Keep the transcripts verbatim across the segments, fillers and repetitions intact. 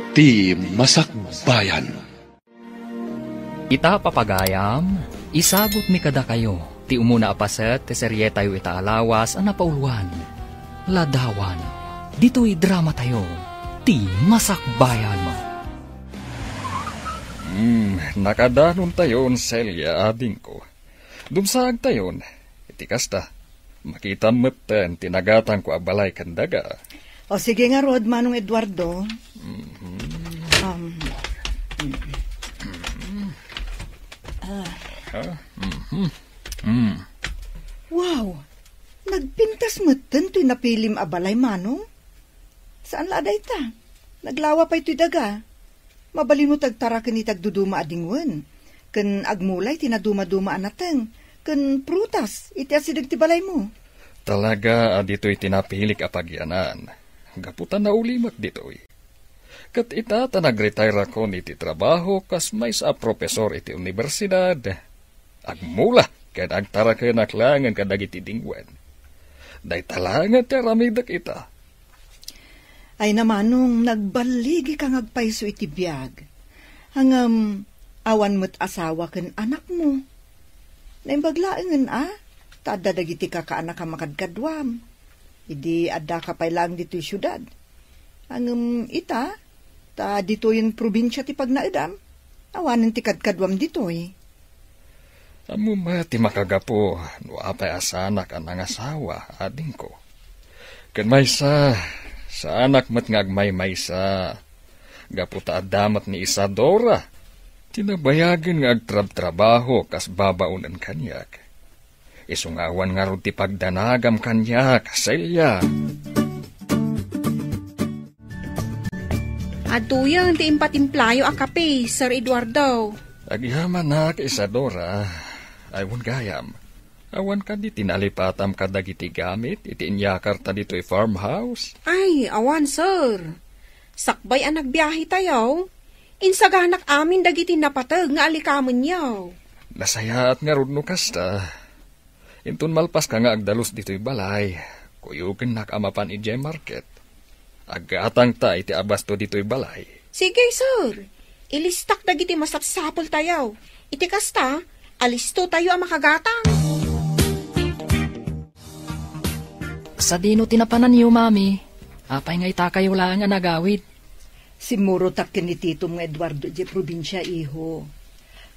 Ti Masakbayan. Ita, papagayam, isagutmi kadakayo ti umuna a paset ti serietayo ita a lawas a napauluan, Ladawan. Ditoy dramatayo, Ti Masakbayan. Hmm, nakadanontayon, Celia, adingko. Dumsaagtayon. Iti kasta, makitam metten ti nagatangko a balay ken daga. O, sige ngarud, Manong Eduardo. Mhm. Um, ah. Ha? Mhm. Mm. Wow! Nagpintas metten toy napilim a balay, Manong. Saan la a dayta? Naglawa pay toy daga. Mabalinmo ti agtaraken iti agduduma a dingwen, ken agmula iti nadumaduma a nateng ken prutas iti asideg ti balaymo. Talaga a ditoy ti napilik a pagyanan, gapu ta naulimek ditoy. Ket ita ta nagretire-akon iti trabaho kas maysa a profesor iti universidad, agmula ken agtarakenak laengen kadagiti dingwen. Dayta laengen ti aramidek ita. Ay, Manong, nagballigika nga agpayso iti biag. Ngem, awan met asawa ken anakmo. Naimbag laengen a, ta adda dagiti kakaanak a makadkaduam. Idi addaka pay laeng ditoy siudad. Ngem ita, ta ditoyen probinsia ti pagnaedam, awanen ti kadkaduam ditoy. Ammom met ti makagapu no apay a saanak a nangasawa, adingko. Ken maysa, saanak met nga agmaymaysa, gapu ta adda met ni Isadora, ti nabayagen nga agtrabtrabaho kas babaonen kaniak. Isu nga awan ngarud ti pagdanagam kaniak, Celia. Adtoyen ti impatimplayo a kape, Sir Eduardo. Agyamanak, Isadora. Ay, wen gayam, awan kadi ti nalipatam kadagiti gamit iti inyakarta ditoy farmhouse? Ay, awan, sir. Sakbay a nagbiahetayo, insaganak amin dagiti napateg nga alikamenyo. Nasayaat ngarud no kasta. Inton malpaska nga agdalus ditoy balay, kuyogennak a mapan idiay market. Aggatangta iti abasto ditoy balay. Sige, sir. Ilistak dagiti masapsapultayo. Iti kasta, alistotayo a makagatang. Sadino ti napananyo, Mami? Apay nga itakayo laeng a nagawid? Simmurotak ken ni titom nga Eduardo idiay probinsia, iho.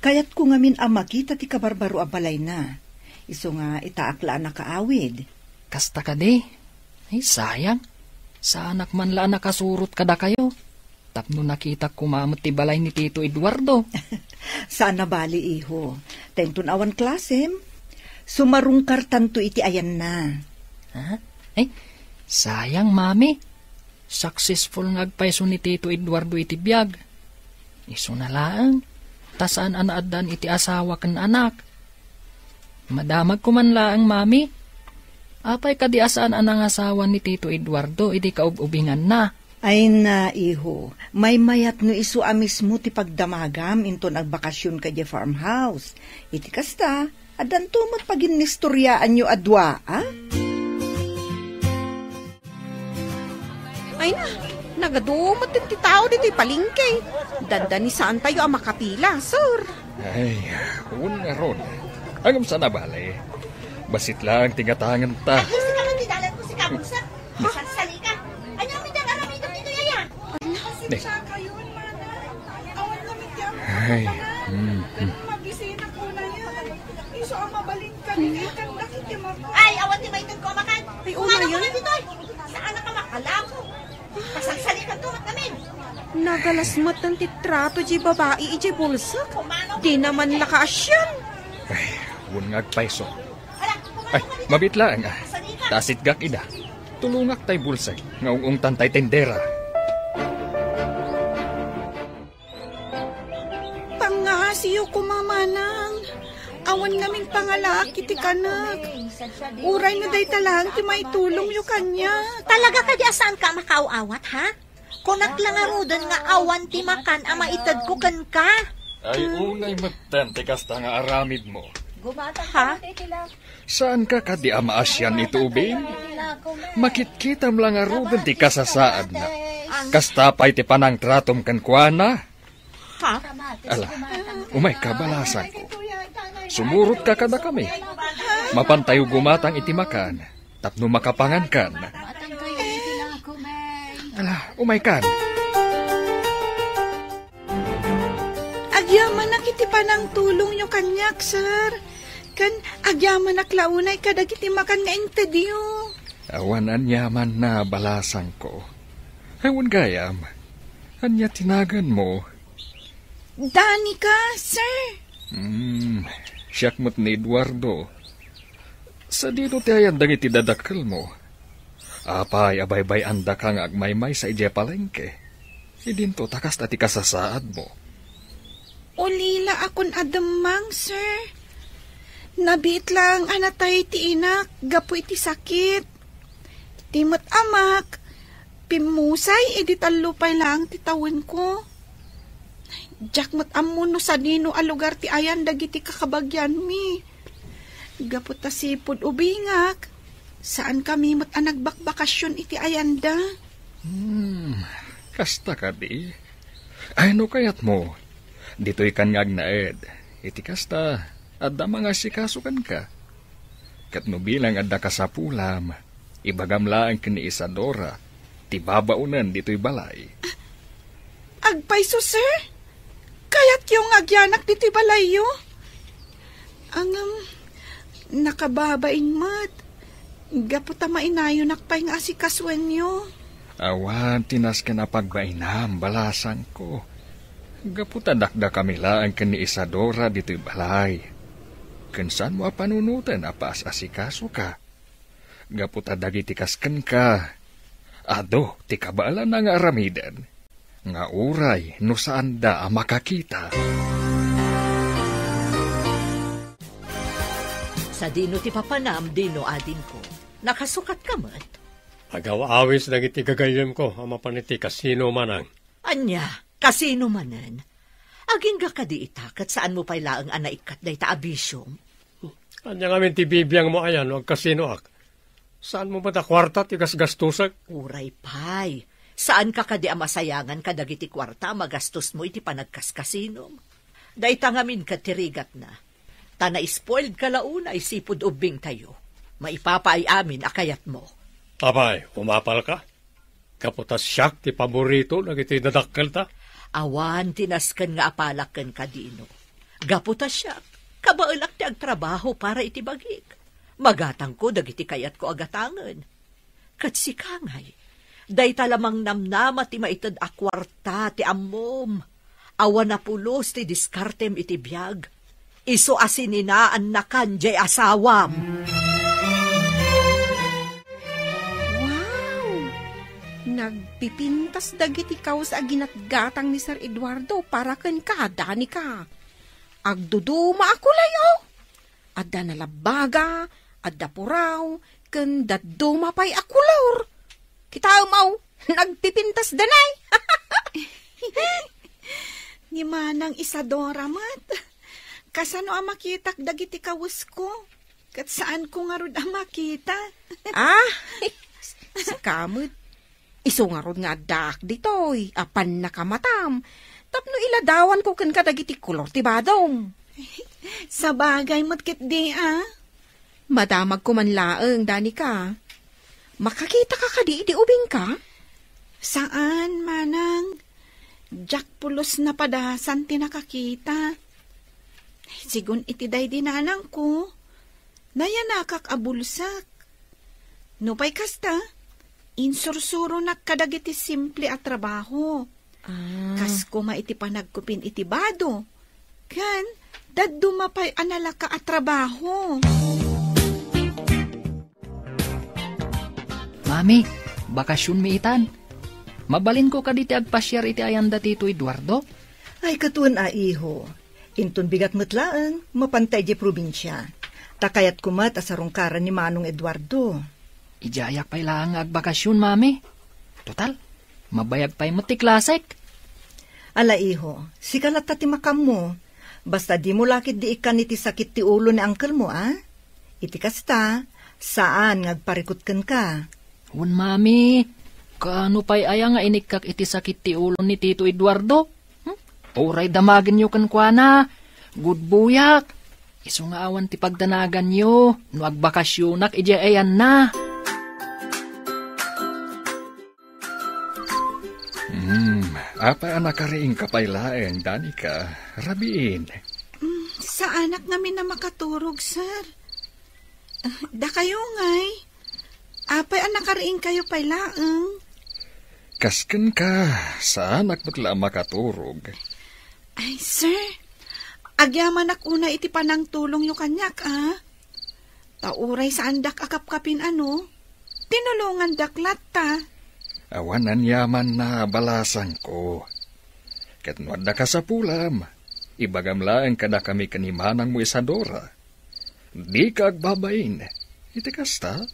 Kayatko ngamin a makita ti kabarbaro a balayna. Isu nga itaak la a nakaawid. Kasta kadi? Ay, sayang. Saanak man la a nakasurot kadakayo. Tapno nakitak koma met ti balay ni Tito Eduardo. Saan a bali, iho. Ta inton awan klasem, sumarungkartanto iti ayanna. Ha? Ay, sayang, Mami. Successful nga agpayso ni Tito Eduardo iti biag. Isuna laeng, ta saan a naaddan iti asawa ken anak. Madamagko man laeng, Mami. Apay kadi a saan a nangasawa ni Tito Eduardo idi kaub-ubinganna? Ay na, iho, maymayat no isu a mismo ti pagdamagam inton agbakasionka idiay farmhouse. Iti kasta, addanto met paginnistoriaanyo a dua, a? Ay na, nagadu met ti tao ditoy palengke. Dandanisaantayo a makapila, sir. Ay, wen ngarud. Ngem saan a bale. Bassit laeng ti gatangenta. Ay, sika man ti dalan ko, sika, bulsa. Salsalika. Ania mi dang aramidem ditoy aya? Ne. Ay, mm, mm. Ay, awan ti maitedko a makan. Ay, una, yun. Saan ka makalako? Pasagsalikan to, mat namin. Nagalas met ti trato di babai idiay bulsak. Di naman la kaasian. Ay, wen nga agpayso. Ay, mabiit laeng, a. Ta sitgak ida. Tulongak tay bulsek nga ung-ungtan tay tendera. Pangngasiyo koma, manang. Awan ngamin pangalaak iti kanak. Uray no dayta laeng ti maitulongyo kaniak. Talaga kadi a saanka a makaaw-awat, ha? Kunak la ngaruden nga awan ti makan a maitedko kenka. Ay, unay metten ti kasta nga aramidmo. Ha? Saanka kadi a maasian iti ubing? Makitkitam la ngaruden ti kasasaadna. Kasta pay ti panangtratom kenkuana? Ha? Ala, umayka, balasangko. Sumurotka kadakami. Mapantayo gumatang iti makan tapno makapangankan. Ala, umaykan. Agyamanak iti panangtulongyo kaniak, sir. Ken agyamanak la unay kadagiti makan nga intedyo. Awan aniamanna, balasangko. Ay, wen gayam, ania ti naganmo? Danica, sir. Hmm, siak met ni Eduardo. Sadino ti ayan dagiti dadakkelmo? Apay a baybay-andaka nga agmaymaysa idiay palengke? Idinto ta kasta ti kasasaadmo. Ulila a kun a demmang, sir. Nabiit laeng a natay ti inak gapu iti sakit. Ti met amak, pimmusay idi tallo pay laeng ti tawenko. Diak met ammo no sadino a lugar ti ayan dagiti kakabagianmi. Gapu ta sipud ubingak, saankami met a nagbakbakasyon iti ayanda. Hmm, kasta kadi? Ay, no kayatmo, ditoykan nga agnaed. Iti kasta, adda mangasikaso kenka. Ket no bilang adda kasapulam, ibagam laeng ken ni Isadora ti babaonen ditoy balay. Agpayso, sir? Kayatyo nga agyanak ditoy balayyo? Ngem, nakababain met. Gapu ta mainayonak pay nga asikasoenyo. Awan ti nasken a pagbainam, balasangko. Gapu ta dakdakami laeng ken ni Isadora ditoy balay. Ken saanmo a panunoten a paas-asikasoka. Gapu ta dagiti kas kenka, adu ti kabaelanna nga aramiden, nga uray no saanda a makakita. Sadino ti papanam, Dino, adingko? Nakasukatka met? Agaw-awis dagiti gagayyemko a mapan iti kasino, manang. Ania? Kasino manen? Agingga kadi ita, ket saanmo pay laeng a naikkat dayta a bisiom? Ania ngamin ti bibiangmo aya no agkasinoak? Saanmo met a kuarta ti gasgastosek? Uray pay. Saanka kadi a masayangan kadagiti kuarta a magastosmo iti panagkaskasinom? Dayta ngamin ket ti rigatna. Ta na-spoiledka la unay sipud ubbingtayo. Maipapaay amin a kayatmo. Apay, umapalka? Gapu ta siak ti paborito dagiti dadakkelta. Awan ti nasken nga apalak kenka, Dino. Gapu ta siak, kabaelak ti agtrabaho para iti bagik. Magatangko dagiti kayatko a gatangen. Ket sika ngay, dayta la mangnamnama ti maited a kuarta ti ammom. Awan a pulos ti diskartem iti biag. Isu a sininaannakan diay asawam. Wow! Nagpipintas dagiti kaus a ginatgatang ni Sir Eduardo para kenka, Danica. Agduduma a kulay, oh! Adda nalabbaga, adda puraw, ken dadduma pay a kolor. Kitaem, aw, nagpipintas danay. Ni Manang Isadora met. Kasano a makitak dagiti kawesko? Ket saanko ngarud a makita. Ah, sika met. Isu ngarud nga addaak ditoy a pannakamatam tapno iladawanko kenka dagiti kolor ti badom. Sabagay met ketdi a. Madamagko man laeng, Danica. Makakitaka kadi idi ubingka? Saan, manang. Diak pulos napadasan ti nakakita. Sigun iti daydi nanangko, nayanakak a bulsak. Nupay kasta, insursuronak kadagiti simple a trabaho. Ah. Kas koma iti panagkupin iti bado, ken dadduma pay a nalaka a trabaho. Mami, bakasionmi itan. Mabalinko kadi ti agpasiar iti ayanda ti Tito Eduardo? Ay, ket wen a, iho. Inton bigat met laeng, mapanta idiay probinsia. Ta kayatko met a sarungkaran ni Manong Eduardo. Idiayak pay laeng nga agbakasion, Mami. Total, mabayag pay met ti klasek. Ala, iho, sika latta ti makaammo. Basta dimo la ketdi ikkan iti sakit ti ulo ni angkelmo, a? Iti kasta, saan nga agparikut kenka. Wen, Mami. Kaano pay aya nga inikkak iti sakit ti ulo ni Tito Eduardo? Hmm? Uray damagenyo kenkuana. Gudbuyak. Isu nga awan ti pagdanaganyo no agbakasyonak idiay ayanna. Hmm, apay a nakariingka pay laeng, Danica? Rabiin. Mm, saanak ngamin a makaturog, sir. Ah, dakayo ngay. Apay a nakariingkayo pay laeng? Kas kenka, saanak met la a makaturog. Ay, sir. Agyamanak unay iti panangtulongyo kaniak, a. Ta uray saandak a kapkapin, ano, tinulongandak latta. Awan aniaman a balasangko. Ket no adda kasapulam, ibagam laeng kadakami ken ni manangmo Isadora. Dika agbabain. Iti kasta,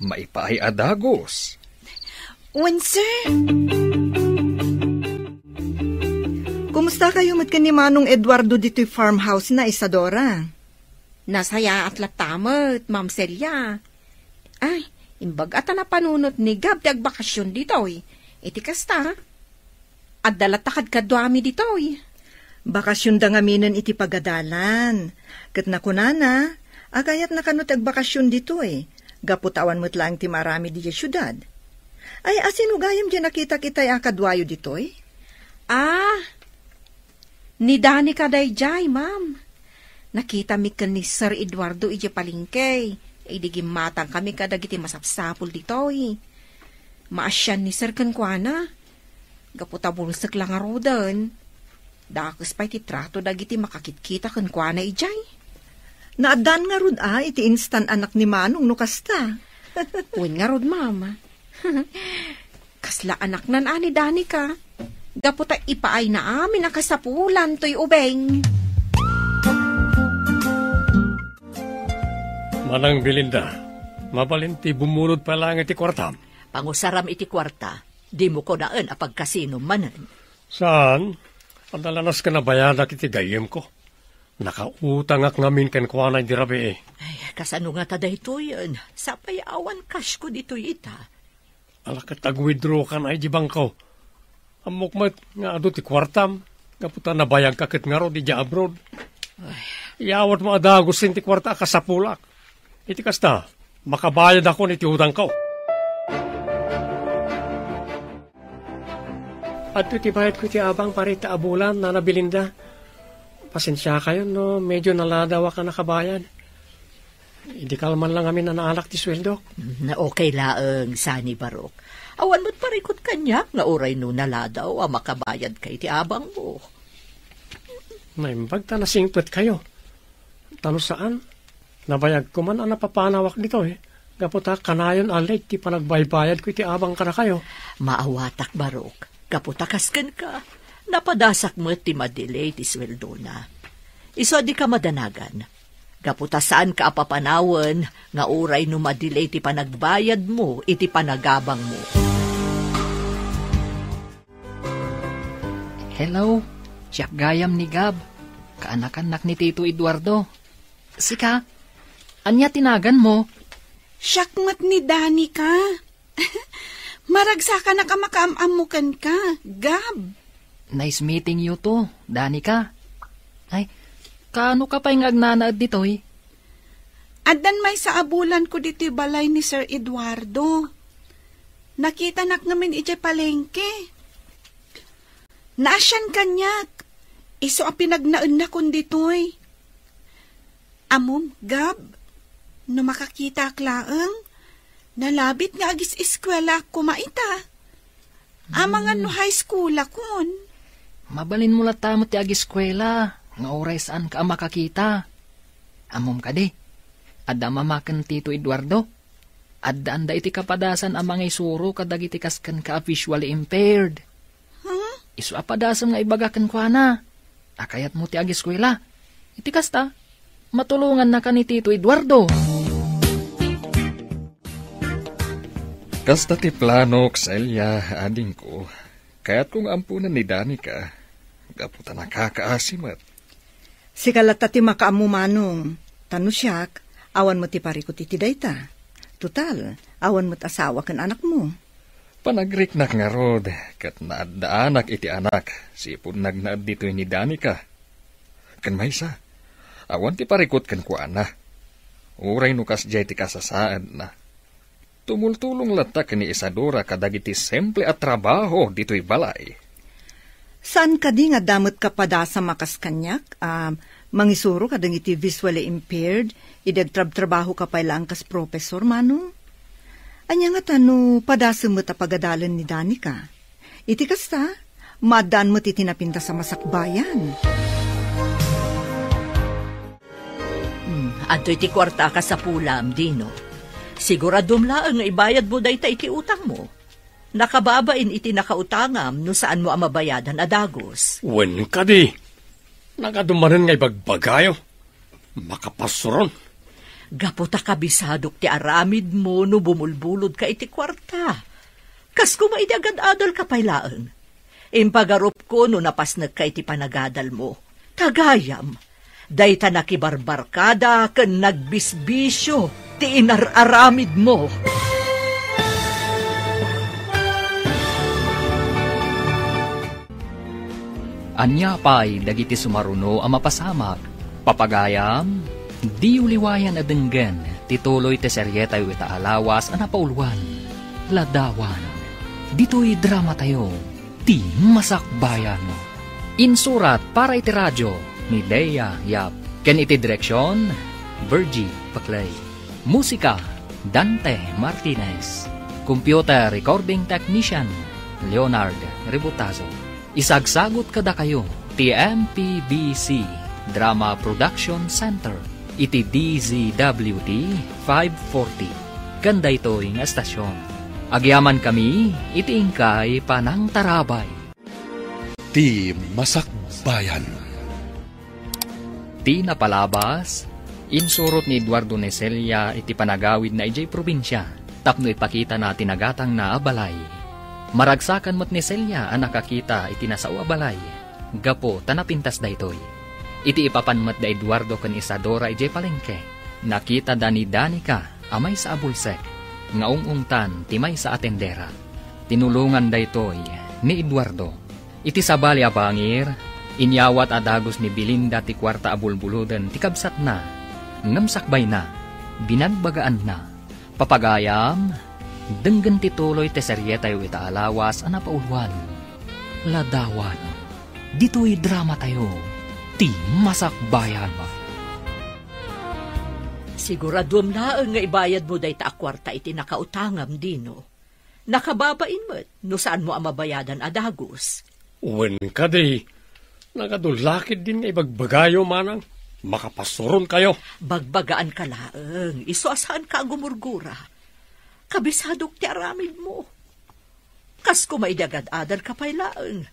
maipaay a dagus. Wen, sir. Kumusta kayo met ken ni Manong Eduardo ditoy farmhouse na, Isadora? Nasayaat latta met, Ma'am Celia. Ay, imbag a ta napanunot ni Gab ti agbakasyon ditoy. Iti kasta, adda latta kadkaduami ditoy. Bakasyonda ngaminen iti pagadalan. Ket nakunana, a kayatna kano ti agbakasyon ditoy, gapu ta awan met laeng ti maaramid idiay siudad. Ay, asino gayam diay nakitak itay a kaduayo ditoy? Ah, ni Danica daydiay, ma'am. Nakitami ken ni Sir Eduardo idiay palengke, idi gimmatangkami kadagiti masapsapul ditoy. Maasian ni Sir kenkuana. Gapu ta bulsek la ngaruden, dakes pay ti trato dagiti makakitkita kenkuana idiay. Naaddaan ngarud a iti instan anak ni Manong no kasta. Wen ngarud, ma'am. Kasla anaknan a ni Danica. Gapu ta ipaayna amin a kasapulan toy ubing. Manang Belinda, mabalin ti bumulod pay laeng iti kuartam? Pangusaram iti kuarta. Dimo kunaen a pagkasino manen. Saan? Adda lanas ken nabayadak iti gayyemko. Nakautangak ngamin kenkuana idi rabii. Ay, kasano ngata daytoyen? Sapay awan cashko ditoy ita. Ala ket ag-withdraw kan ay di bangko. Ammok met nga adu ti kuartam, gapu ta nabayagka ket ngarud idiay abroad. Ay. Iyawatmo a dagusen ti kuarta a kasapulak. Iti kasta, makabayadakon iti utangko. Adto ti bayadko iti abang para ita a bulan, Nana Belinda. Pasensiakayon no medyo naladawak a nakabayad. Idi kalman lang amin a naanak ti sueldok. Mm, okay laeng, saan ni Barok. Awan met parikut kaniak nga uray no naladaw a makabayadka iti abangmo. Naimbag ta nasingpetkayo. Ta no saan, nabayagko man a napapanawak ditoy, gapu ta kanayon a late ti panagbaybayadko iti abang kadakayo. Maawatak, Barok, gapu ta kas kenka, napadasak met ti madelay ti sueldona. Isu a dika madanagan, gapu ta saanka a papanawen nga uray no madelay ti panagbayadmo iti panagabangmo. Hello, siak gayam ni Gab. Kaanakannak ni Tito Eduardo. Sika, ania ti naganmo? Siak met ni Danica. Maragsakanak a makaam-ammo kenka, Gab. Nice meeting you too, Danica. Ay, kaano ka pay nga agnanaed ditoy? Addan maysa a bulanko ditoy balay ni Sir Eduardo. Nakitanak ngamin idiay palengke. Naasian kaniak. Isu a pinagnaennakon ditoy. Ammom, Gab, no makakitaak laeng, nalabit nga agis-eskuelaak koma ita. Amangan no high school akon. Mabalinmo latta met ti agiskuela, nga uray saanka a makakita. Ammom kadi, adda mama ken Tito Eduardo. Addaanda iti kapadasan a mangisuro kadagiti kas kenka a visually impaired. Huh? Isu a padasem nga ibaga kenkuana a kayatmo ti agiskuela. Iti kasta, matulongannaka ni Tito Eduardo. Kasta ti planok, Celia, adingko. Kayatko nga amponen ni Danica, gapu ta nakakaasi met. Sika latta ti makaammo, Manong. Ta no siak, awan met ti parikut iti dayta. Total, awan met asawa ken anakmo. Panagriknak ngarud ket naaddaanak iti anak, sipud nagnaed ditoy ni Danica. Ken maysa, awan ti parikut kenkuana. Uray no kasdiay ti kasasaadna. Tumultulong latta ken ni Isadora kadagiti simple a trabaho ditoy balay. Saan kadi nga adda met kapadasam a kas kaniak a mangisuro kadagiti visually impaired idi agtrabtrabahoka pay laeng kas professor, Manong? Ania ngata no padasem met a pagadalen ni Danica? Iti kasta, maaddaan met iti napintas a masakbayan. Hmm, adtoy ti kuarta a kasapulam, Dino. Siguradom laeng nga ibayadmo dayta iti utangmo. Nakababain iti nakautangam no saanmo a mabayadan a dagus. Wen kadi, nagadu manen nga ibagbagayo. Makapasuron. Gapu ta kabisadok ti aramidmo no bumulbulodka iti kuarta. Kas koma idi agad-adalka pay laeng. Impagarupko no napasnekka iti panagadalmo. Ta gayam, dayta nakibarbarkada ken nagbisbisio ti inar-aramidmo. Ania pay dagiti sumaruno a mapasamak? Papagayam, diyo liwayan a denggen ti tuloy ti serietayo ita a lawas a napauluan, Ladawan. Ditoy dramatayo, Ti Masakbayan. Insurat para iti radio ni Lea Yap, ken iti direksion, Virgie Paclay. Musika, Dante Martinez. Computer recording technician, Leonard Ributazo. Isagsagut kadakayo ti M P B C Drama Production Center iti D Z W T five forty. Ken daytoy nga estasion, agyamankami iti inkay panangtarabay. Ti Masakbayan. Ti napalabas, insurot ni Eduardo ni Celia iti panagawidna idiay probinsia tapno ipakitana ti nagatangna a balay. Maragsakan met ni Celia a nakakita iti nasao a balay gapu ta napintas daytoy. Iti ipapan met da Eduardo ken Isadora idiay palengke, nakitada ni Danica a maysa a bulsek nga ung-ungtan ti maysa a tendera. Tinulongan daytoy ni Eduardo. Iti sabali a bangir, inyawat a dagus ni Belinda ti kuarta a bulbuloden ti kabsatna, ngem sakbayna, binagbagaanna. Papagayam, denggen ti tuloy ti serietayo ita a lawas a napauluan, Ladawan. Ditoy dramatayo, Ti Masakbayan. Siguraduem laeng nga ibayadmo dayta a kuarta iti nakautangam, Dino. Nakababain met no saanmo a mabayadan a dagus. Wen kadi, nagadu la ketdin nga ibagbagayo, manang, makapasuronkayo. Bagbagaanka laeng, isu a saanka a gumurgura. Kabisadok ti aramidmo. Kas koma idi agad-adalka pay laeng.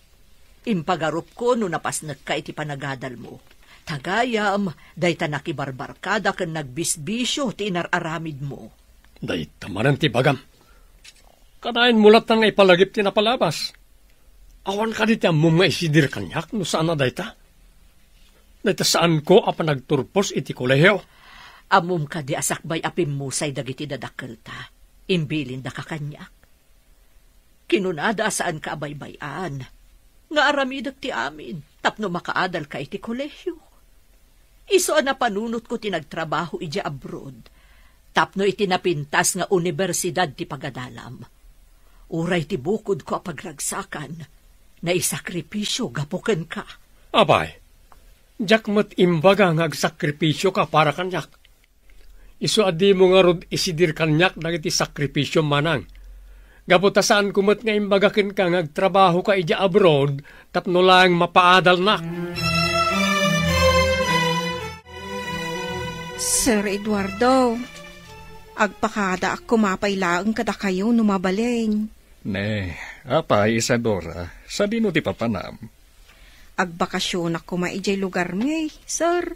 Impagarupko no napasnekka iti panagadalmo. Ta gayam, dayta nakibarbarkada ken nagbisbisio ti inar-aramidmo. Dayta manen ti ibagam. Kanayon mo latta nga ipalagip ti napalabas. Awan kadi ti ammom nga isidir kaniak no saan a dayta? Dayta saanko a panagturpos iti kolehio. Ammom kadi a sakbay a pimmusay dagiti dadakkelta, imbilindaka kaniak. Kinunada a saanka a baybay-an, nga aramidek ti amin tapno makaadalka iti kolehio. Isu a napanunotko ti nagtrabaho idiay abroad, tapno iti napintas nga universidad ti pagadalam. Uray ti bukodko a pagragsakan, naisakripisio gapu kenka. Apay, diak met imbaga nga agsakripisioka para kaniak. Isu a dimo ngarud isidir kaniak dagiti sakripisiom, manang. Gapu ta saanko met nga imbaga kenka nga agtrabahoka idiay abroad tapno laeng mapaadalnak. Sir Eduardo, agpakadaak koma pay laeng kadakayo no mabalin. Ne, apay, Isadora, sadino ti papanam? Agbakasionak koma idiay lugarmi, sir.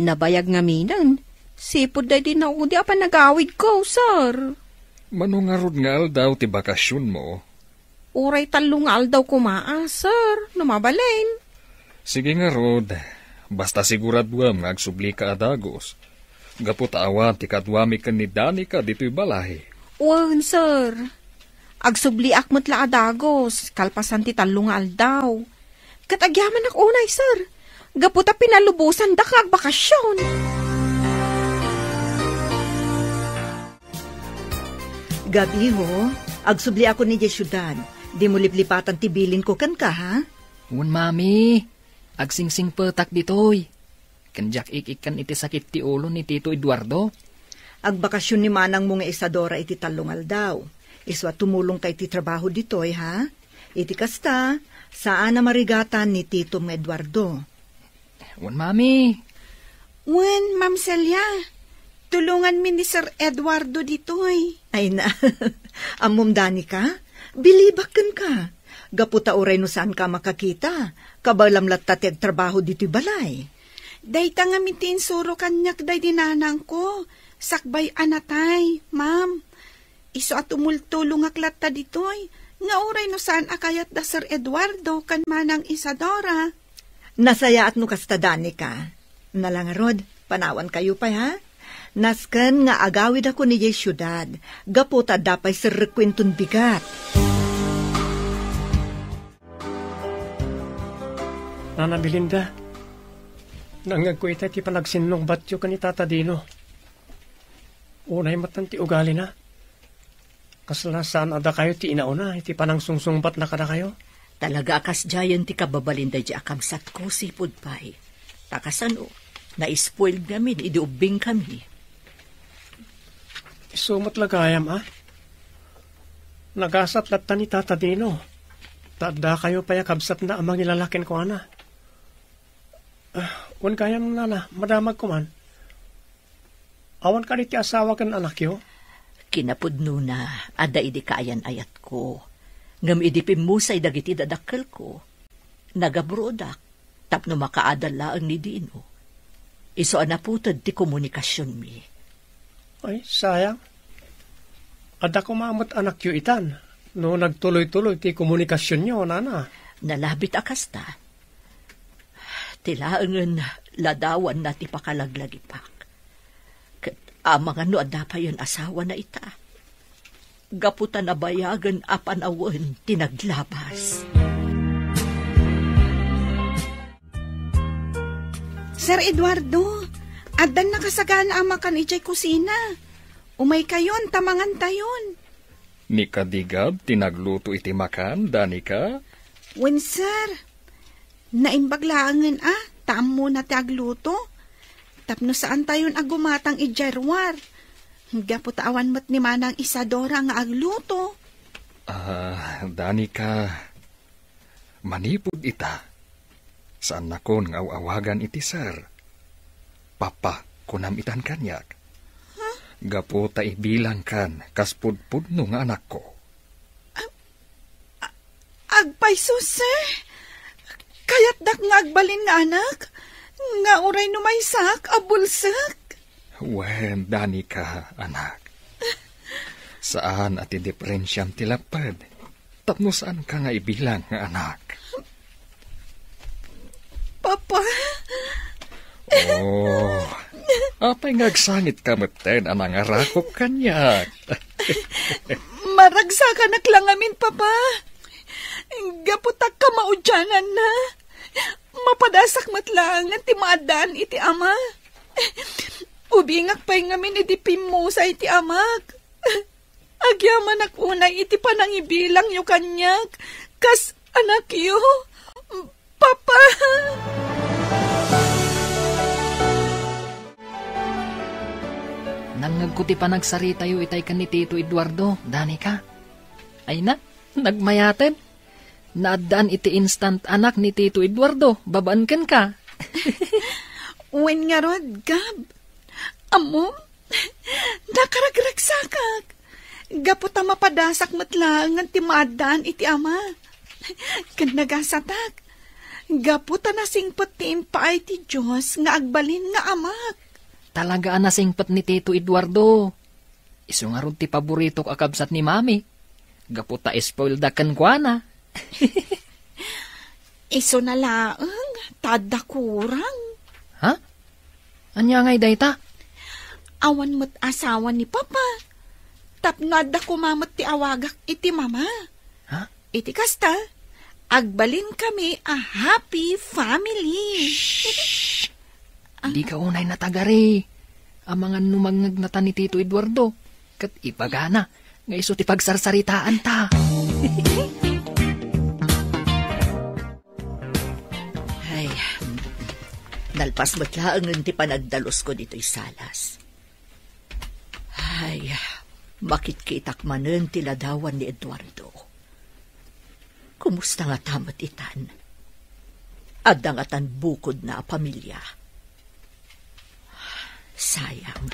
Nabayag ngaminen, sipud daydi naudi a panagawidko, sir. Mano ngarud nga aldaw ti bakasionmo? Uray tallo nga aldaw koma a, sir, no mabalin. Sige ngarud, basta siguraduem nga agsublika a dagus. Gapu ta awan ti kaduami ken ni Danica ditoy balay. Wen, sir. Agsubliak met la a dagus, kalpasan ti tallo nga aldaw. Ket agyamanak unay, sir. Gapu ta pinalubosandaka agbakasyon. Gab-i, ho, agsubliakon idiay siudad. Dimo liplipatan ti bilinko kenka, ha? Wen, mami. Agsingsingpetak ditoy. Ken diak ik-ikkan iti sakit ti ulo ni Tito Eduardo. Agbakasyon ni manangmo nga Isadora iti tallo nga aldaw. Isu a tumulongka iti trabaho ditoy, ha? Iti kasta, saan a marigatan ni titom nga Eduardo. Wen, mami. Wen, Ma'am Celia, tulonganmi ni Sir Eduardo ditoy. Ay na, ammom, Danica, bilibak kenka. Gapu ta uray no saanka a makakita, kabaelam latta ti agtrabaho ditoy balay. Dayta ngamin ti insuro kaniak daydi nanangko, sakbay a natay, ma'am. Isu a tumultulongak latta ditoy, nga uray no saan a kayat da Sir Eduardo ken Manang Isadora. Nasayaat no kasta, Danica. Nala ngarud, panawankayo pay, ha? Nasken nga agawidakon idiay siudad, gapu ta adda pay serrekuenton bigat. Nana Belinda, nangngegko ita ti panagsinnungbatyo ken ni Tata Dino. Unay met ti ugalina. Kasla saan a dakayo ti inauna iti panangsungsungbatna kadakayo? Talaga a kasdiayen ti kababalin daydi a kabsatko, sipud pay. Ta kasano, na-spoiled ngamin idi ubbingkami. Isu met la gayam, a? Nagasat latta ni Tata Dino. Ta addakayo pay a kabsatna a mangilalaki kenkuana. Ah, wen gayam, nana, madamagko man. Awan kadi ti asawa ken anakyo? Kinapudnona, adda idi kaayan-ayatko. Ngem idi pimmusay dagiti dadakkelko, nagabruodak tapno makaadal laeng ni Dino. Isu a naputed ti komunikasionmi. Ay, sayang. Adda koma met anakyo itan, no nagtuloy-tuloy ti komunikasionyo, nana. Nalabit a kasta. Ti laengen ladawanna ti pakalaglagipak. Ket amangan no adda payen asawana ita. Gapu ta nabayagen a panawen ti naglabas. Sir Eduardo, addan nakasagana a makan idiay kusina. Umaykayon ta mangantayon. Ni Kadigab ti nagluto iti makan, Danica? Wen, sir. Naimbag laengen a, ta ammona ti agluto. Tapno saantayon a gumatang idiay ruar. Gapu ta awan met ni Manang Isadora nga agluto. Ah, Danica, manipud ita, saannakon nga aw-awagan iti sir. Papa, kunam itan kaniak. Huh? Gapu ta ibilangkan kas pudpudno nga anakko. A-, agpayso, sir. Kayatdak nga agbalin nga anak, nga uray no maysak a bulsek. Wen, Danica, anak. Saan a ti diferensiam ti lapped. Tapno saanka nga ibilang nga anak. Papa? Oh, apay nga agsangitka metten a nangarakok kaniak? Maragsakanak la ngamin, Papa. Gapu ta kamaudiananna, mapadasak met laengen ti maaddaan iti ama. Ubingak pay ngamin idi pimmusay ti amak. Agyamanak unay iti panangibilangyo kaniak kas anakyo, Papa. Nangngegko ti panagsaritayo itay ken ni Tito Eduardo, Danica. Ay na, nagmayaten. Naaddaan iti instant anak ni Tito Eduardo, babaen kenka. Wen ngarud, Gab. Ammom, nakaragragsakak. Gapu ta mapadasak met laengen ti maaddaan iti ama. Ken nagasatak. Gapu ta nasingpet ti impaay ti Dios nga agbalin nga amak. Talaga a nasingpet ni Tito Eduardo. Isu ngarud ti paboritok a kabsat ni Mami. Gapu ta spoiled a kenkuana. Isuna laeng, ta adda kurang. Ha? Ania ngay dayta? Awan met asawa ni Papa. Tapno adda koma met ti awagak iti mama. Ha? Iti kasta, agbalinkami a happy family. Shh! Dika unay natagari. Amangan no mangngegnatan ni Tito Eduardo, ket ibagana nga isu ti pagsarsaritaanta. Ay, nalpas met laengen ti panagdalusko ditoy salas. Ay, makitkitak manen ti ladawan ni Eduardo. Kumusta ngata met itan? Adda ngatan bukodna a pamilia? Sayang.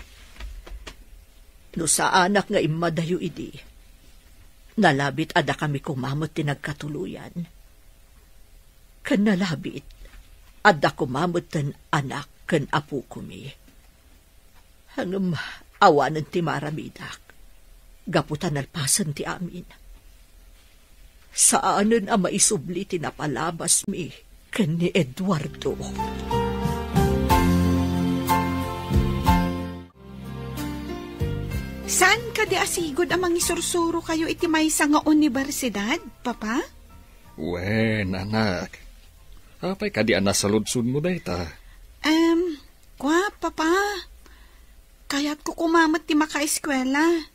No saanak nga immadayo idi, nalabit a dakami koma met ti nagkatuloyan. Ken nalabit, adda koma metten anak ken apokomi. Ngem awanen ti maaramidak, gapu ta nalpasen ti amin. Saanen a maisubli ti napalabasmi ken ni Eduardo. Saan kadi a sigud a mangisursurokayo iti maysa nga unibersidad, Papa? Wen, anak. Apay kadi a nasaludsodmo dayta? Em, kua, Papa. Kayatko koma met ti makaeskuela.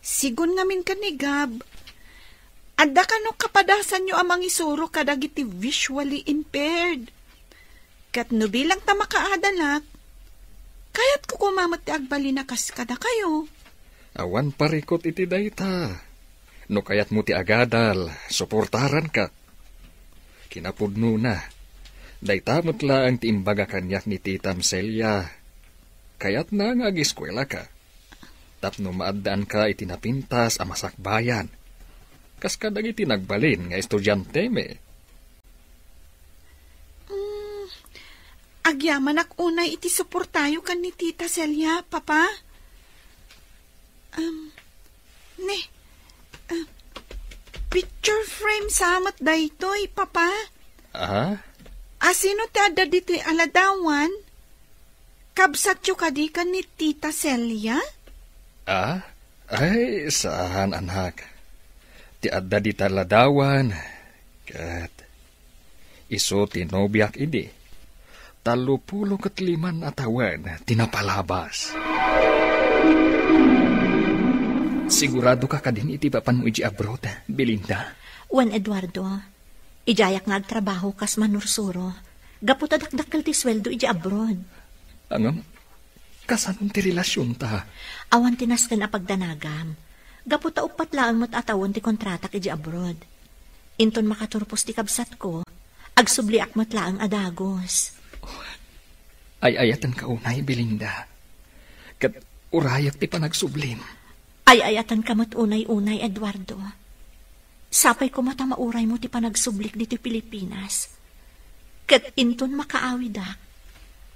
Sigun ngamin ken ni Gab, adda kano kapadasanyo a mangisuro kadagiti visually impaired. Ket no bilang ta makaadalak, kayatko koma met ti agbalin a kas kadakayo. Awan parikut iti dayta. No kayatmo ti agadal, suportaranka. Kinapudnona, dayta met laeng ti imbaga kaniak ni Titam Celia. Kayatna nga ageskuelaka tapno maaddaanka iti napintas a masakbayan, kas kadagiti nagbalin nga estudiantemi. Mm, agyamanak unay iti suportayo ken ni Tita Celia, Papa. Um, ne, ah, picture frame sa met daytoy, Papa. Ah? Asino ti adda ditoy a ladawan? Kabsatyo kadi ken ni Tita Celia? Ah? Ay, saan, anak. Ti adda dita ladawan, ket isu ti nobiak idi. Tallopulo ket liman a tawen ti napalabas. Sigurado ka kadin iti papanmo iti abroad, Belinda? Wen, Eduardo. Idiayak nga agtrabaho kas manursuro, gapu ta dakdakkel ti sueldo iti abroad. Ngem, kasanon ti relasionta? Awan ti nasken a pagdanagam, gapu ta uppat laeng met a tawen ti kontratak iti abroad. Inton makaturpos ti kabsatko, agsubliak met laeng a dagus. Ay-ayatenka unay, Belinda. Ket urayek ti panagsublim. Ay-ayatenka met unay-unay, Eduardo. Sapay koma ta mauraymo ti panagsublik ditoy Pilipinas. Ket inton makaawidak,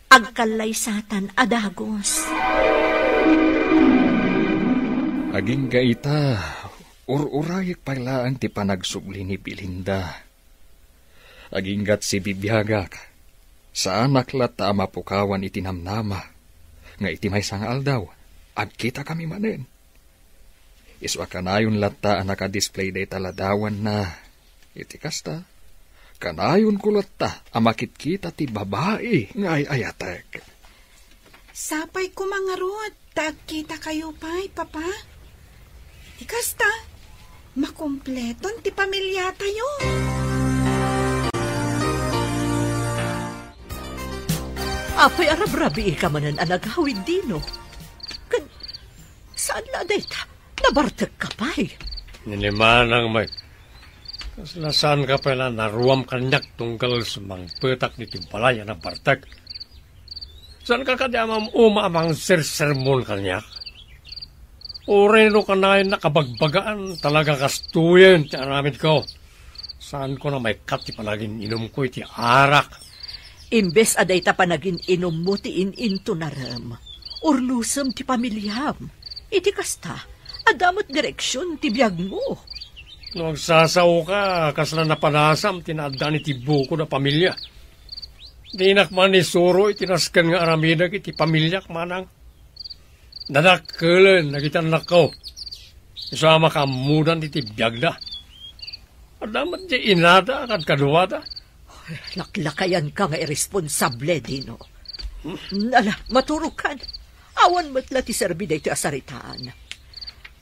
agkallaysatan a dagus. Agingga ita, ur-urayek pay laeng ti panagsubli ni Belinda. Aginggat sibibiagak, saanak latta a mapukawan iti namnama, nga iti maysa nga aldaw, agkitakami manen. Isu a kanayon latta a nakadisplay dayta ladawanna. Iti kasta, kanayonko latta a makitkita ti babai nga ay-ayatek. Sapay koma ngarud ta agkitakayo pay, Papa. Iti kasta, makumpleton ti pamiliatayo. Apay a rabrabiika manen a nagawid dino? Ken saan la dayta? Nabartekka pay? Ni Manang Mike, kasla saanka pay la naruam kaniak tunggal sumangpetak ditoy balay a nabartek? Saanka kadi a mam-uma a mangsersermon kaniak? Uray no kanayon a kabagbagaan, talaga kastoyen ti aramidko. Saanko a maikkat ti panagin-inumko iti arak. Imbes a dayta panagin-inummo ti in-intunarem, urnosem ti pamiliam. Iti kasta, adda met direksion ti biagmo. No agsasaoka, kasla napanasam ti naaddaan iti bukod a pamilia. Dinak manisuro iti nasken nga aramidek iti pamiliak, manang. Nadakkelen dagiti annakko. Isu a makaammodan iti biagda. Adda met ti inada kadkaduada. Ay, laklakayanka nga irresponsable, Dino. Ala, maturogkan. Awan met la ti serbi daytoy a saritaan.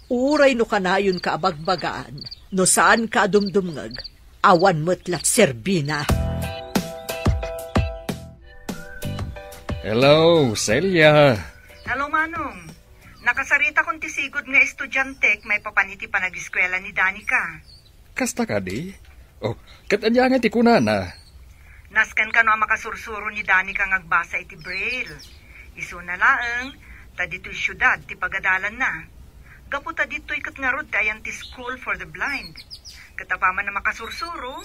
Uray no kanayonka a bagbagaan, no saanka a dumdumngeg, awan met la ti serbina. Hello, Celia. Hello, Manong. Nakasaritakon ti sigud nga estudiantek maipapan iti panagiskuela ni Danica. Kasta kadi? Oh, ket ania ngay ti kunana? Nasken kano a makasursuro ni Danica nga agbasa iti Braille. Isuna laeng, ta ditoy siudad ti pagadalanna. Gapu ta ditoy ket ngarud ti ayan ti School for the Blind. Ket apaman a makasursuro,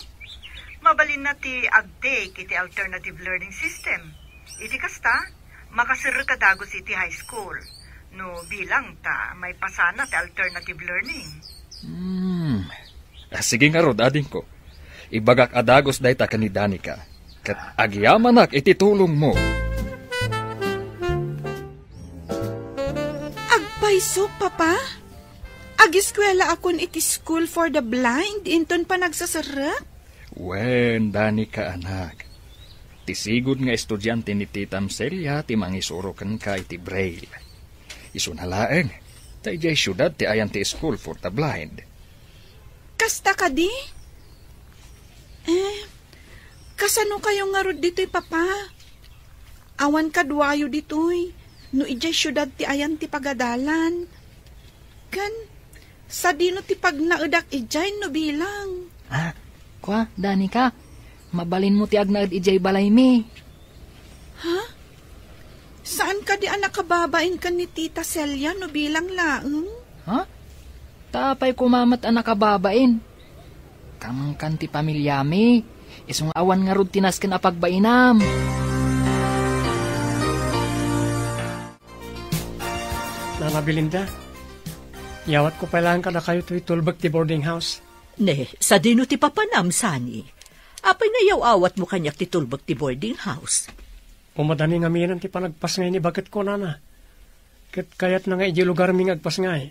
mabalinna ti agtake iti alternative learning system. Iti kasta, makaserrek a dagus iti high school, no bilang ta maipasana ti alternative learning. Hmm. Ah, sige ngarud, adingko. Ibagak a dagus dayta ken ni Danica, ket agyamanak iti tulongmo. Agpayso, Papa? Agiskuelaakon iti School for the Blind inton panagsaserrek? Wen, Danica, anak. Ti sigud nga estudiante ni Titam Celia ti mangisuro kenka iti Braille. Isuna laeng, ta idiay siudad ti ayan ti School for the Blind. Kasta kadi? Eh, kasano kayo ngarud ditoy, Papa? Awan kaduayo ditoy, no idiay siudad ti ayan ti pagadalan. Ken, sadino ti pagnaedak idiay no bilang? Ah, kua, Danica, mabalinmo ti agnaed idiay balaymi. Ha? Saan kadi a nakababain ken ni Tita Celia no bilang laeng? Ha? Ta apay koma met a nakababain? Kamangkan ti pamiliami, isu nga awan ngarud ti nasken a pagbainam. Nana Belinda, yawatko pay laeng kadakayo toy tulbek ti boarding house. Ne, sadino ti papanam, Sani? Apay nga yaw-awatmo kaniak ti tulbek ti boarding house? Umadani ngamin ti panagpasngay ni baketko, Nana. Ket kayatna nga idiay lugarmi nga agpasngay.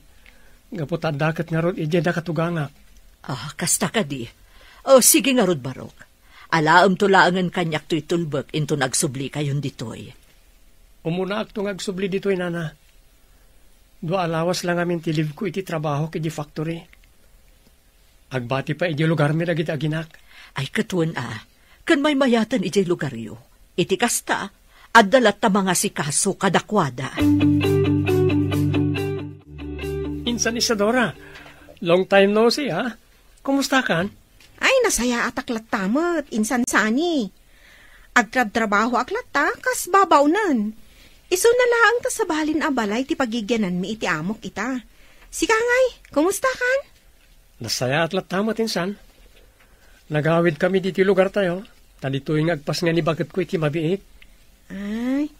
Gapu ta adda ket ngarud idiay da katugangak. Ah, kasta kadi. Oh, sige ngarud, Barok. Alaemto laengen kaniak toy tulbek inton agsublikayon ditoy. Umunaakto nga agsubli ditoy, Nana. Dua a lawas la ngamin ti leave ko iti trabahok iti factory. Agbati pay idiay lugarmi dagiti aginak. Ay, ket wen a, ken maymayaten idiay lugaryo. Iti kasta, adda latta mangasikaso kadakuada. Insan Isadora, long time no see, ha? Kumusta kan? Ay, nasayaatak latta met, Insan Sani. Agtrabtrabahoak latta, kas babaonen. Isuna laeng ta sabalin a balay ti pagigiananmi iti amok ita. Sika ngay, kumusta kan? Nasayaat latta met, Insan. Nagawid kami ditoy lugar tayo, ta ditoy nga agpasngay ni baketko iti mabiit. Ay,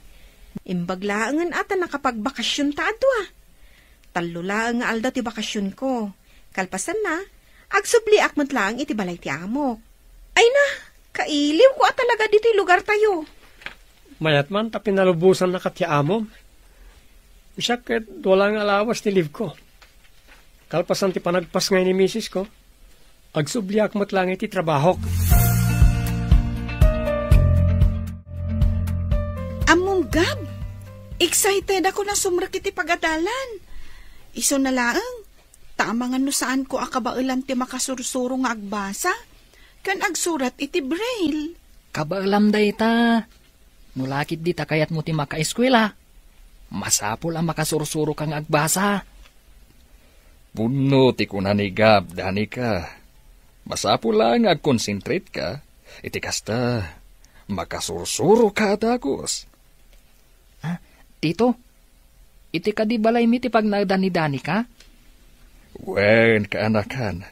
imbag laengen a ta nakapagbakasion ta adua. Tallo laeng nga aldaw ti bakasionko. Kalpasanna, agsubliak met laeng iti balay ti amok. Ay na, kailiwko a talaga ditoy lugar tayo. Mayat man ta pinalubosannaka ti amom. Siak ket dua la nga lawas ti leave ko. Kalpasan ti panagpasngay ni misis ko, agsubliak met laeng iti trabahok. Ammom, Gab, excited ako na sumrek iti pagadalan. Isu na laeng, ta amangan no saanko a kabaelan ti makasursuro nga agbasa ken agsurat iti Braille. Kabaelam dayta. No lakit dita kayatmo ti makaeskuela, masapul a makasursuroka nga agbasa. Pudno ti kuna ni Gab, Danica. Masapul laeng nga agkonsentretka. Iti kasta, makasursuroka a dagus. Ah, Tito, iti kadi balaymi ti pagnaedan ni Danica? Wen, kaanakan.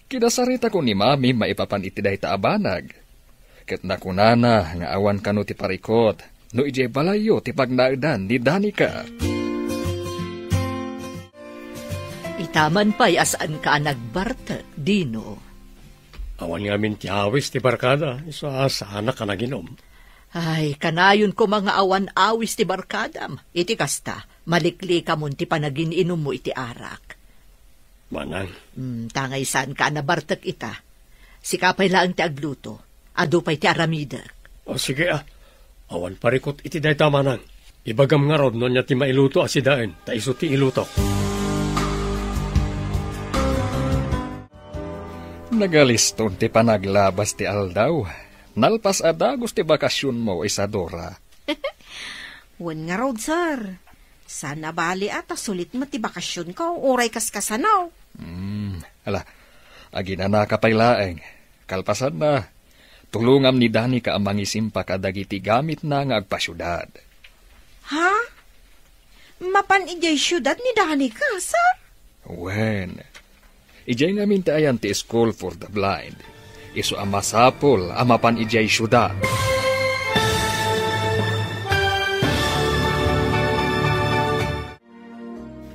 Kinasaritakon ni Mami maipapan iti dayta a banag. Ket nakunana nga awan kano ti parikut no idiay balayyo ti pagnaedan ni Danica. Itaman pay a saanka a nagbartek, Dino. Awan ngamin ti awis ti barkada, isu a saanak a naginom. Ay, kanayon koma nga awan awis ti barkadam. Iti kasta, maliklikamon ti panagin-inummo iti arak. Manang. Hmm, tangay saanka a nabartek ita. Sika pay laeng ti agluto. Adu pay ti aramidek. O, sige, a. Awan parikut iti dayta, manang. Ibagam ngarud no ania ti mailuto a sidaen, ta isu ti ilutok. Nagaliston ti panaglabas ti aldaw. Nalpas a dagus ti bakasionmo, Isadora. Wen ngarud, sir. Saan a bali a ta sulit met ti bakasionko, uray kaskasano. Hmm, ala, aginanaka pay laeng. Kalpasanna, tulongam ni Danica a mangisimpa kadagiti gamitna nga agpasiudad. Ha? Mapan idiay siudad ni Danica, sir? Wen, idiay ngamin ti ayan ti School for the Blind. Isu a masapul a mapan idiay siudad.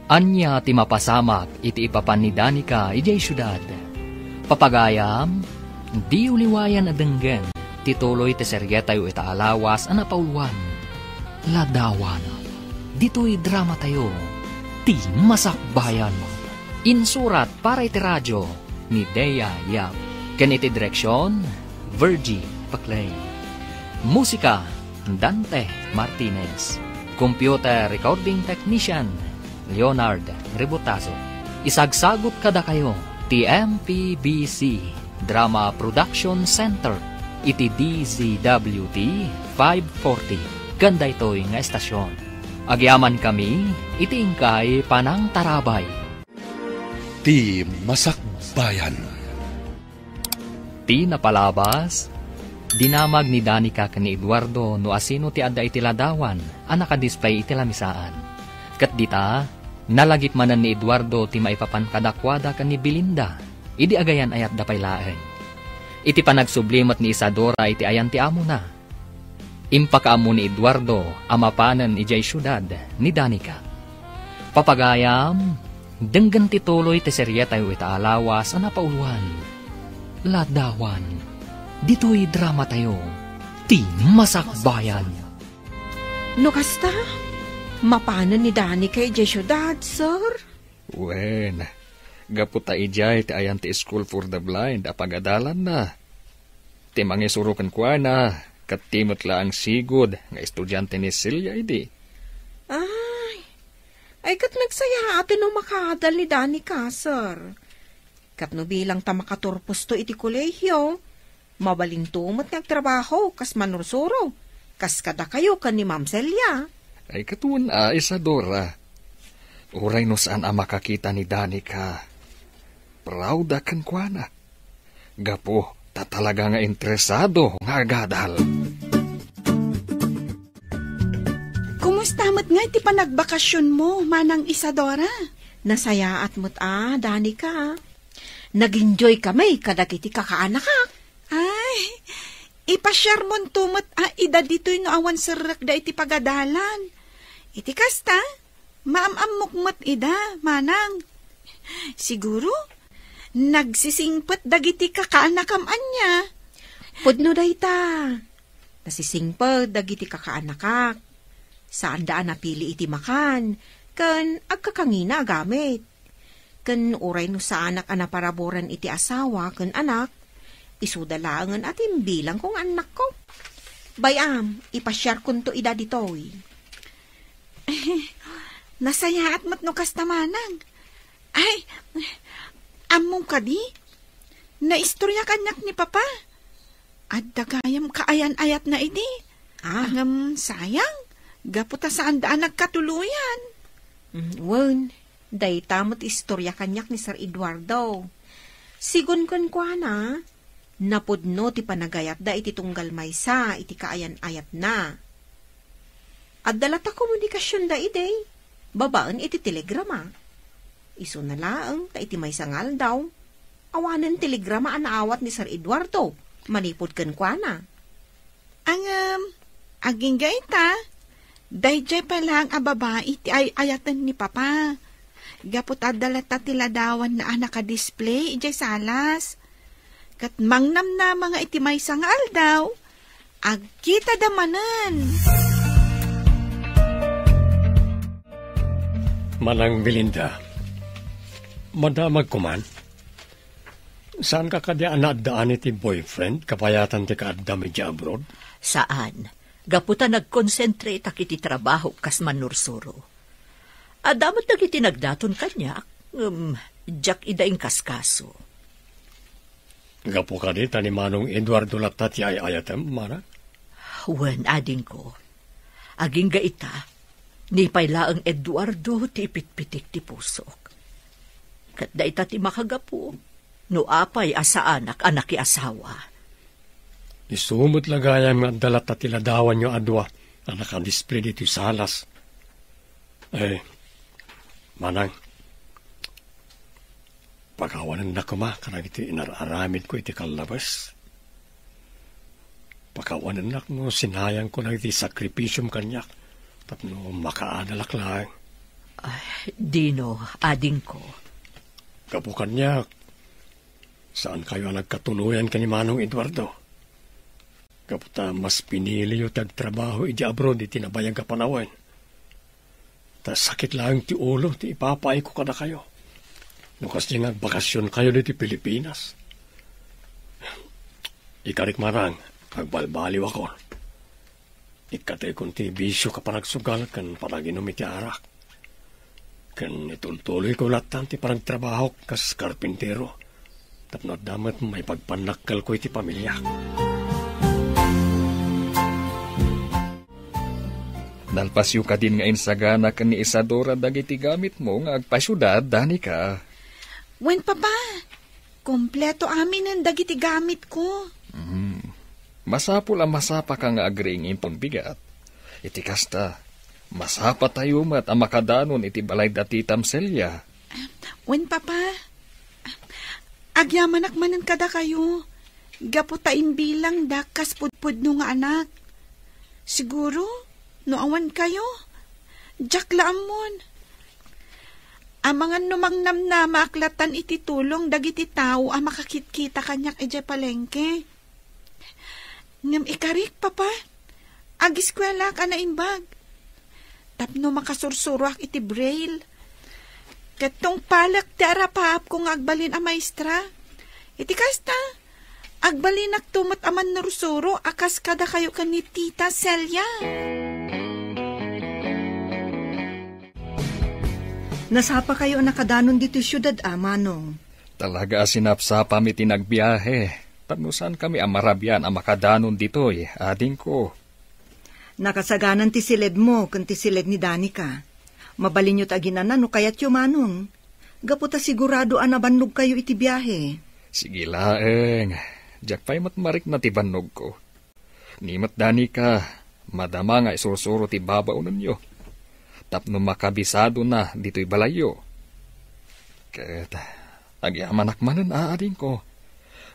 Ania ti mapasamak iti ipapan ni Danica idiay siudad? Papagayam, diyo liwayan a denggen ti tuloy ti serietayo ita a lawas a napauluan, Ladawan. Ditoy dramatayo, Ti Masakbayan. Insurat para iti radio ni Dea Yap. Ken iti direksion, Virgie Paclay. Musika, Dante Martinez. Computer recording technician, Leonard Rebotazo. Isagsagut kadakayo ti M P B C Drama Production Center iti D Z W T five forty ken daytoy nga estasion. Agyamankami iti inkay panangtarabay. Ti Masakbayan. Ti napalabas, dinamag ni Danica ken ni Eduardo no asino ti adda iti ladawan a nakadisplay iti lamisaan. Ket dita, nalagip manen ni Eduardo ti maipapan kadakuada ken ni Belinda idi agayan-ayatda pay laeng. Iti panagsubli met ni Isadora iti ayan ti amona, impakaammo ni Eduardo a mapanen idiay siudad ni Danica. Papagayam, denggen ti tuloy ti serietayo ita a lawas a napauluan, Ladawan. Ditoy dramatayo, Ti Masakbayan. No kasta, mapanen ni Danica idiay siudad, sir? Wen, gapu ta idiay ti ayan ti School for the Blind a pagadalanna. Ti mangisuro kenkuana, ket ti met laeng sigud nga estudiante ni Celia idi. Ay, ay, ket nagsayaaten no makadal ni Danica, sir. Ket no bilang ta makaturposto iti kolehio, mabalinto met nga agtrabaho kas manursuro, kas kadakayo ken ni Ma'am Celia. Ay, ket wen a, Isadora. Uray no saan a makakita ni Danica, proud a kenkuana. Gapu ta talaga nga interesado nga agadal. Kumusta met ngay ti panagbakasionmo, Manang Isadora? Nasayaat met a, Danica. Nag-enjoy kami kadagiti kakaanakak. Ay, ipasiarmonto met a ida ditoy no awan serrekda iti pagadalan. Iti kasta, maam-ammok met ida, Manang. Siguro, nagsisingpet dagiti kakaanakam ania? Pudno dayta. Nasisingpet dagiti kakaanakak. Saanda a napili iti makan, ken agkakangina a gamit. Ken uray no saanak a naparaburan iti asawa ken anak, isuda laengen a timbilangko nga annakko. Bay-am, ipasiarkonto ida ditoy. Nasayaat met no kasta, Manang. Ay, ammom kadi? Naistorya kaniak ni Papa. Adda gayam kaayan-ayatna idi. Ah. Ngem sayang, gapu ta saanda a nagkatuloyan. Mm, wen, dayta met istorya kaniak ni Sir Eduardo. Sigun kenkuana, napudno ti panagayatda iti tunggal maysa iti kaayan-ayatna. Adda latta komunikasionda idi, babaen iti telegrama. Isuna laeng ta iti maysa nga aldaw, awanen telegrama a naawat ni Sir Eduardo manipud kenkuana. Ngem, agingga ita, daydiay pay laeng a babai ti ay-ayaten ni Papa. Gapu ta adda latta ti ladawanna a nakadisplay idiay salas. Ket mangnamnama nga iti maysa nga aldaw, Agkitada manen. Manang Belinda, madamagko man. Saanka kadi a naaddaan iti boyfriend kabayatan ti kaaddam idiay abroad? Saan. Gapu ta nagkonsentrateak iti trabaho kas mannursuro. Adda met dagiti nagdaton kaniak, ngem diak ida inkaskaso. Gapu kadi ta ni Manong Eduardo latta ti ay-ayatem, Mana? Wen, adingko. Agingga ita, ni pay laeng Eduardo ti ipitpitik ti pusok. Ket dayta ti makagapu no apay a saanak a nakiasawa. Isu met la gayam nga adda latta ti ladawanyo a dua a nakadisplay ditoy salas. Eh, Manang, pakawanennak koma kadagiti inar-aramidko iti kallabes. Pakawanennak no sinayangko dagiti sakripisiom kaniak tapno makaadalak laeng. Ay, dino, adingko. Gapu kaniak, saankayo a nagkatuloyan ken ni Manong Eduardo. Gapu ta mas piniliyo ti agtrabaho idiay abroad iti nabayag a panawen. Ta sakit laeng ti ulo ti ipapaayko kadakayo. No kasdi nga agbakasionkayo ditoy Pilipinas. Ikarik, Manang, agbalbaliwakon. Ikkataykon ti bisio a panagsugal ken panaginum iti arak. Ken itultuloyko lattan ti panagtrabahok kas karpintero tapno adda met maipagpannakkelko iti pamiliak. Nalpasyo kadin nga insagana ken ni Isadora dagiti gamitmo nga agpasiudad, Danica? Wen, Papa. Kompleto aminen dagiti gamitko. Mhm. Masapul a masapaka nga agriing inton bigat. Iti kasta, masapatayo met a makadanon iti balay da titam Celia. Wen, Papa, agyamanak manen kadakayo, gapu ta imbilangdak kas pudpudno nga anak. Siguro, no awan kayo, diak la ammon. Amangan no mangnamnamaak lattan iti tulong dagiti tao a makakitkita kaniak idiay palengke. Ngem ikarik, Papa, agiskuelaak a naimbag. Tapno makasursuroak iti braille. Ket tungpalek ti arapaapko nga agbalin a maestra. Iti kasta, agbalinakto met a mannursuro a kas kadakayo ken ni Tita Celia. Nasapakayo a nakadanon ditoy siudad, a, Manong? Talaga a sinapsapami ti nagbiahe, tapno saankami a marabian a makadanon ditoy, adingko. Nakasaganan ti siledmo ken ti siled ni Danica. Mabalinyo ti aginana no kayatyo, Manong. Gapu ta sigurado a nabannogkayo iti biahe. Sige laeng. Diak pay met marikna ti bannogko. Ni met Danica, madama nga isursuro ti babaonenyo tapno makabisadona ditoy balayyo. Ket agyamanak manen, a, adingko,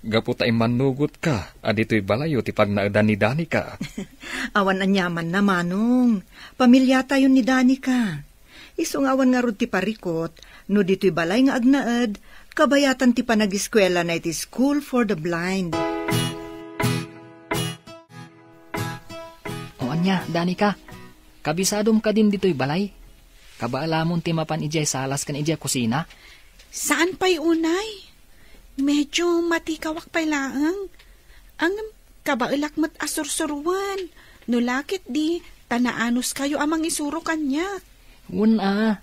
gapu ta immannugotka a ditoy balayyo ti pagnaedan ni Danica. Awan aniamanna, Manong. Pamiliatayon ni Danica. Isu nga awan ngarud ti parikut no ditoy balay nga agnaed, kabayatan ti panagiskuelana iti School for the Blind. O ania, Danica, kabisadom kadin ditoy balay? Kabaelamon ti mapan idiay salas ken idiay kusina? Saan pay unay. Medyo matikawak pay laeng. Ngem kabaelak met a sursuroen. No la ketdi, ta naanuskayo a mangisuro kaniak. Wen a,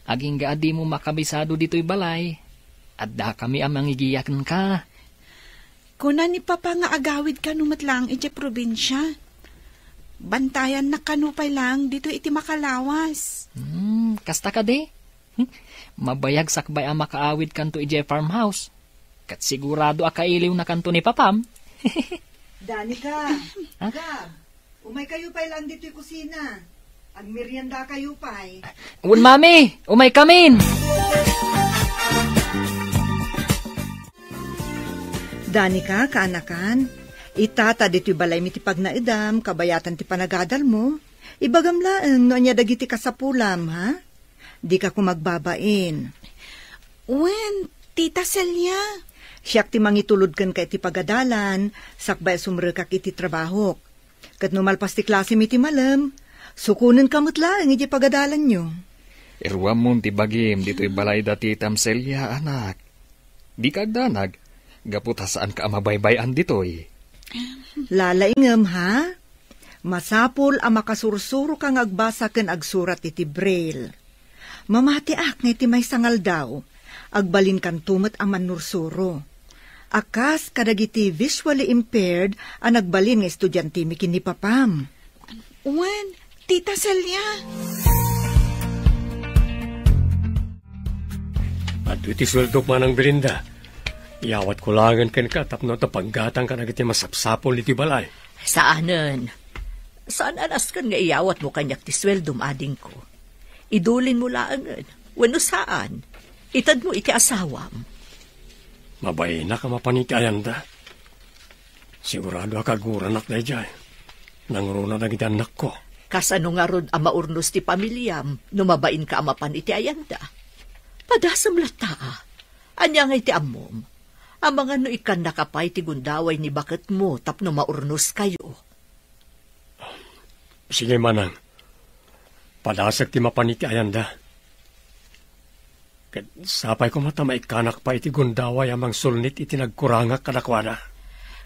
agingga a dimo makabisado ditoy balay. Addakami a mangigiya kenka. Kuna ni Papa nga agawid kano met laeng idiay probinsia. Bantayannak kano pay laeng ditoy iti makalawas. Hmm, kasta kadi? Mabayag sakbay a makaawid kanto idiay farmhouse. Ket sigurado a kailiwna kanto ni Papam. Danica, Ha? Gab, umay kayo pay lang ditoy kusina. Agmerienda kayo pay. Wen, Mami, umay kamin. Danica, kaanakan, ita ta ditoy balaymi ti pagnaedam, kabayatan ti panagadalmo. Ibagam laeng no ania dagiti kasapulam, ha? Dika koma agbabain. Wen, Tita Celia. Siak ti mangitulod kenka iti pagadalan, sakbay a sumrekak iti trabahok. Ket no malpas ti klasem iti malem, sukonenka met laeng iti pagadalanyo. Iruammon ti bagim ditoy balay da titam Celia, anak. Dika agdanag, gapu ta saanka a mabaybay-an ditoy. Lalaingem, ha? Masapul a makasursuroka nga agbasa ken agsurat iti braille. Mamatiak nga iti maysa nga aldaw, agbalinkanto met a mannursuro. A kas kadagiti visually impaired a nagbalin nga estudiantemi ken ni papam. Wen, Tita Celia. Adtoy ti sueldok, Manang Belinda. Iyawatko laengen kenka tapno adda panggatangka dagiti masapsapul iti balay. Saanen. Saan a nasken nga iyawatmo kaniak ti sueldom, adingko. Idulinmo laengen, wenno saan, itedmo iti asawam. Mabainak a mapan iti ayanda. Sigurado a kaguranak daydiay. Nangruna dagiti annakko. Kasano ngarud a maurnos ti pamiliam no mabainka a mapan iti ayanda? Padasem latta, a. Ania nga iti ammom? Amangan no ikkannaka pay ti gundaway ni baketmo tapno maurnoskayo. Sige, Manang. Padasek ti mapan iti ayanda. Ket sapay koma ta maikkanak pay iti gundaway a mangsulnit iti nagkurangak kadakuada.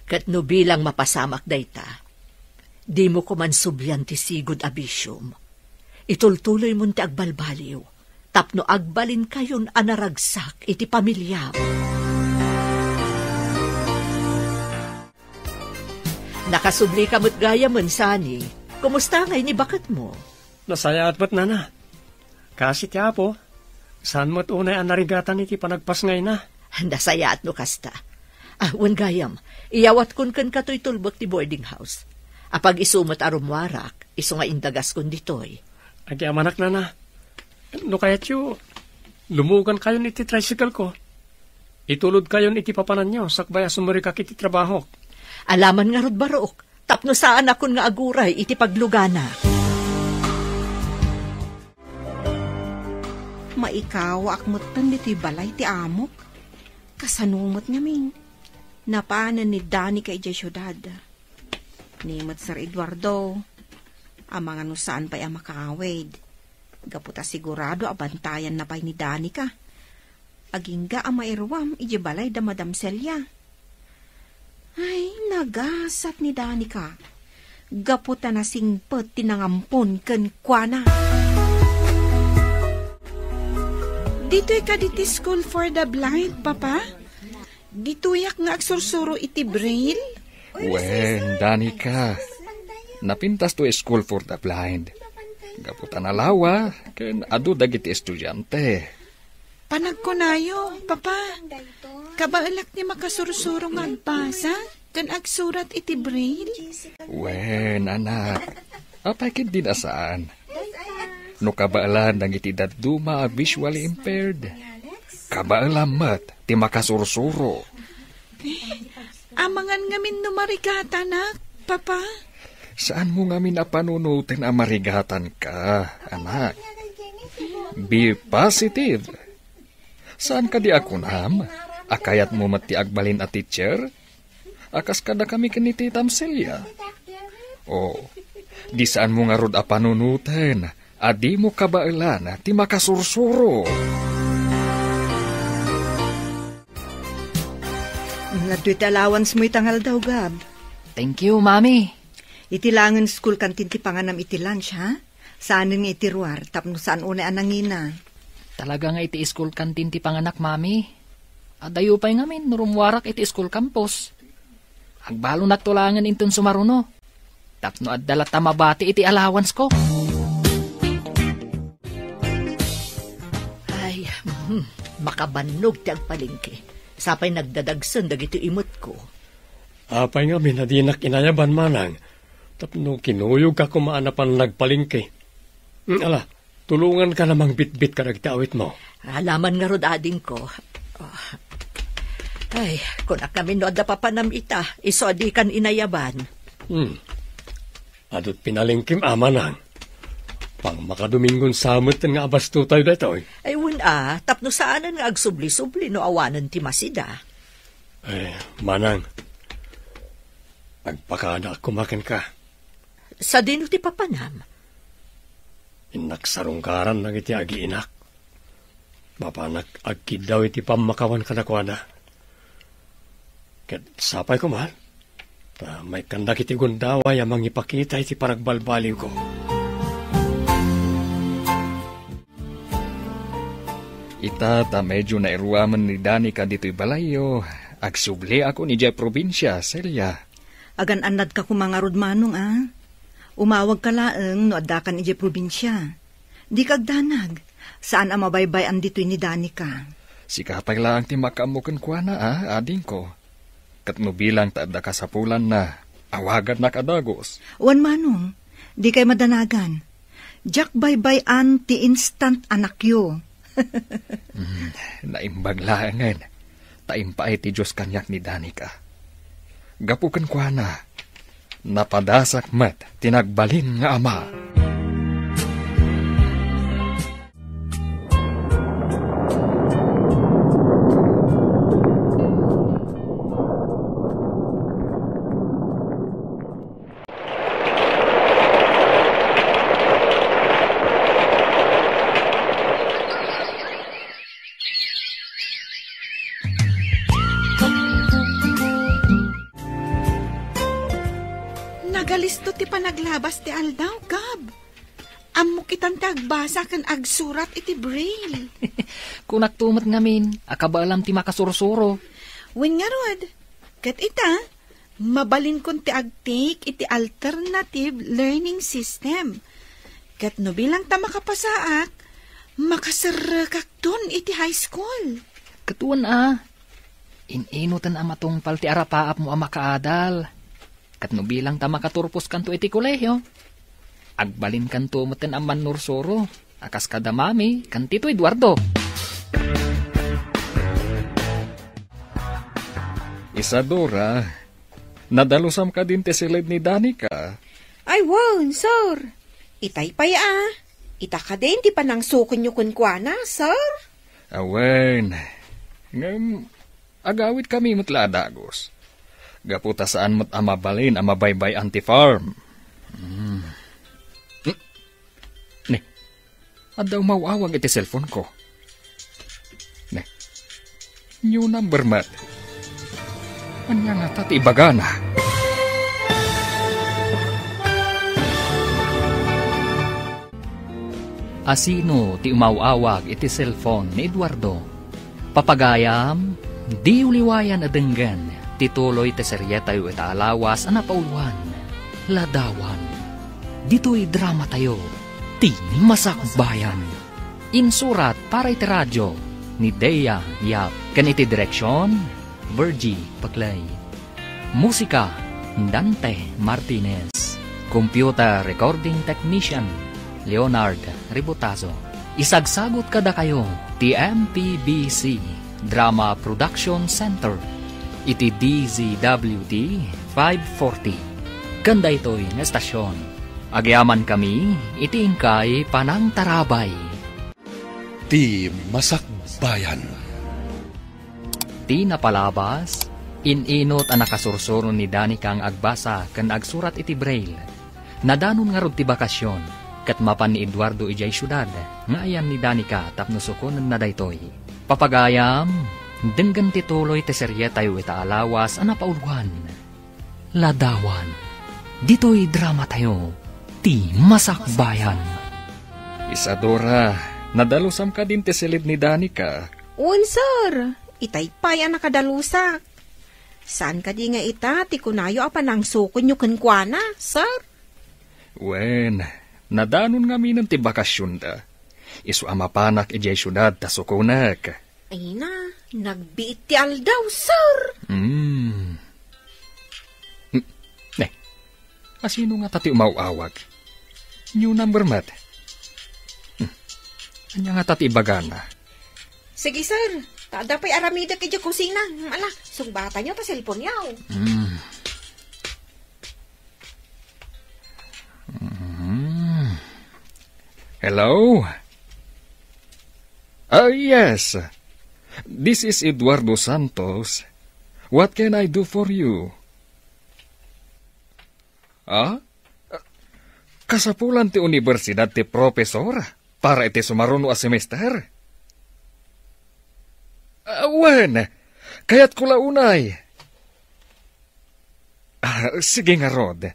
Ket no bilang mapasamak dayta, dimo koman sublian ti sigud a bisiom. Itultuloymon ti agbalbaliw tapno agbalinkayon a naragsak iti pamiliam. Nakasublika met gayamen, Sunny. Kumusta ngay ni baketmo? Nasayaat met, Nana. Kaasi ti Apo, saan met unay a narigatan iti panagpasngayna. Nasayaat no kasta. Ah, wen gayam, iyawatkon kenka toy tulbek ti boarding house. Apag isu met a rummuarak, isu nga indagaskon ditoy. Agyamanak, Nana. No kayatyo, lumugankayon iti tricycle ko. Itulodkayon iti papananyo sakbay a sumurikak iti trabahok. Alaman ngarud, barok, tapno saanakon nga aguray iti paglugana. Maikawaak metten ditoy balay ti amok. Kasano met ngamin? Napanen ni Danica idiay siudad. Ni met Sir Eduardo, amangan no saan pay a makaawid. Gapu ta sigurado a bantayanna pay ni Danica. Agingga a mairuam idiay balay da Madam Celia. Ay, nagasat ni Danica. Gapu ta nasingpet ti nangampon kenkuana. Ditoy kadi ti School for the Blind, Papa? Ditoyak nga agsursuro iti braille? Wen, Danica. Napintas to School for the Blind. Gapu ta nalawa, ken adu dagiti estudiante. Panagkunayo, Papa. Kabaelak ti makasursuro nga agbasa ken agsurat iti braille? Wen, anak. Apay ket di a saan? No kabaelan dagiti dadduma a visually impaired, kabaelan met ti makasursuro. Amangan ngamin no marigatanak, Papa? Saanmo ngamin a panunoten a marigatanka, anak. Be positive. Saan kadi a kunam a kayatmo met ti agbalin a teacher? A kas kadakami ken ni Titam Celia? O, di saanmo ngarud a panunoten a dimo kabaelan ti makasursuro. Adtoy ti allowance mo ita nga aldaw, Gab. Thank you, Mami. Iti laengen school canteen ti panganam iti lunch, ha? Saanen nga iti ruar, tapno saan unay a nangina. Talaga nga iti school canteen ti panganak, Mami. Adayo pay ngamin no rummuarak iti school campus. Agbalonakto laengen inton sumaruno. Tapno adda latta mabati iti allowance ko. Ay, hmm, makabannog ti agpalengke. Sapay nagdadagsen dagiti imetko. Apay ngamin a dinak inayaban, manang, tapno kinuyogka koma a napan nagpalengke. Hmm, ala, tulonganka a mangbitbit kadagiti awitmo. Alaman ngarud, adingko. Ah. Ay, kunak ngamin no adda papanam ita, isu a dikan inayaban. Hmm. Adut pinalengkem a, manang. Pangmakadomingon sa metten nga abastotayo daytoy. Ay, wen a, tapno saanen nga agsubli-subli no awanen ti masida. Ay, manang. Agpakadaak koma kenka. Sadino ti papanam? Innak sarungkaran dagiti agiinak. Mapanak agkiddaw iti pammakawan kadakuada. Ket sapay koma, ta maikkan dagiti gundaway a mangipakita iti panagbalbaliwko. Ita ta medyo nairuamen ni Danica ditoy balayyo, agsubliakon idiay probinsia, Celia. Agan-annadka koma ngarud, Manong, a? Umawagka laeng no addakan idiay probinsia. Dika agdanag. Saan a mabaybay-an ditoy ni Danica. Sika pay laeng ti makaammo kenkuana, a, adingko. Ket no bilang ta adda kasapulanna, awagannak a dagus. Wen, Manong, dikay madanagan. Diak baybay-an ti instant anakyo. Mm, naimbag laengen, ta impaay ti Dios kaniak ni Danica. Gapu kenkuana, napadasak met ti nagbalin nga ama. Nagalisto ti panaglabas ti aldaw, Gab. Ammok itan ti agbasa ken agsurat iti braille. Kunakto met ngamin a kabaelam ti makasursuro. Wen ngarud, ket ita, mabalinkon ti agtik iti alternative learning system. Ket no bilang ta makapasaak, makaserrekakton iti high school. Ket wen a, in-inoten a matungpal ti arapaapmo a makaadal. Ket no bilang ta makaturposkanto iti kolehio, agbalinkanto metten a mannursuro a kas kada Mami ken Tito Eduardo. Isadora, nadalusam kadin ti siled ni Danica? Ay, wen, sir. Itay pay a. Ita kadin ti panangsukonyo kenkuana, sir? Awen. Ngem, agawidkami met la a dagus. Gapu ta saan met a mabalin a mabaybay-an ti farm. Hmm. Hmm. Ne, adda umaw-awag iti cellphone-ko. Ne, new number met. Ania ngata ti ibagana? Asino ti umaw-awag iti cellphone ni Eduardo? Papagayam, diyo liwayan a denggen ti tuloy ti serietayo ita a lawas a napauluan, Ladawan. Ditoy dramatayo, ti Masakbayan. Insurat para iti radio ni Dea Yap ken iti direksion, Virgie Paclay. Musika, Dante Martinez. Computer Recording Technician, Leonard Ributazo. Isagsagot kadakayo ti M P B C Drama Production Center iti D Z W T five forty. Ken daytoy nga estasyon, agyamankami iti inkay panangtarabay. Ti Masakbayan. Ti napalabas, in-inot a nakasursuro ni Danica nga agbasa ken agsurat iti braille. Nadanon ngarud ti bakasion, ket mapan ni Eduardo idiay siudad nga ayan ni Danica tapno sukonenna daytoy. Papagayam, denggen ti tuloy ti serietayo ita a lawas a napauluan, Ladawan. Ditoy dramatayo, ti Masakbayan. Isadora, nadalusam kadin ti siled ni Danica? Wen, sir. Itay pay a nakadalusak. Saan kadi nga ita ti kunayo a panangsukonyo kenkuana, sir? Wen, nadanon ngaminen ti bakasionda. Isu a mapanak idiay siudad ta sukonek. Ay na, nagbiit ti aldaw, sir. Hmm. Hmm. Ne, asino ngata ti umaw-awag? New number met. Hmm. Ania ngata ti ibagana? Sige, sir. Ta adda pay aramidek idiay kusina. Hmm, ala, sungbatanyo ta cellphone-yo. Hmm. Mhm. Hello? Ah, yes. This is Eduardo Santos. What can I do for you? Ah? Kasapulan ti universidad ti profesor para iti sumaruno a semester? Ah, wen, kayatko la unay. Ah, sige ngarud.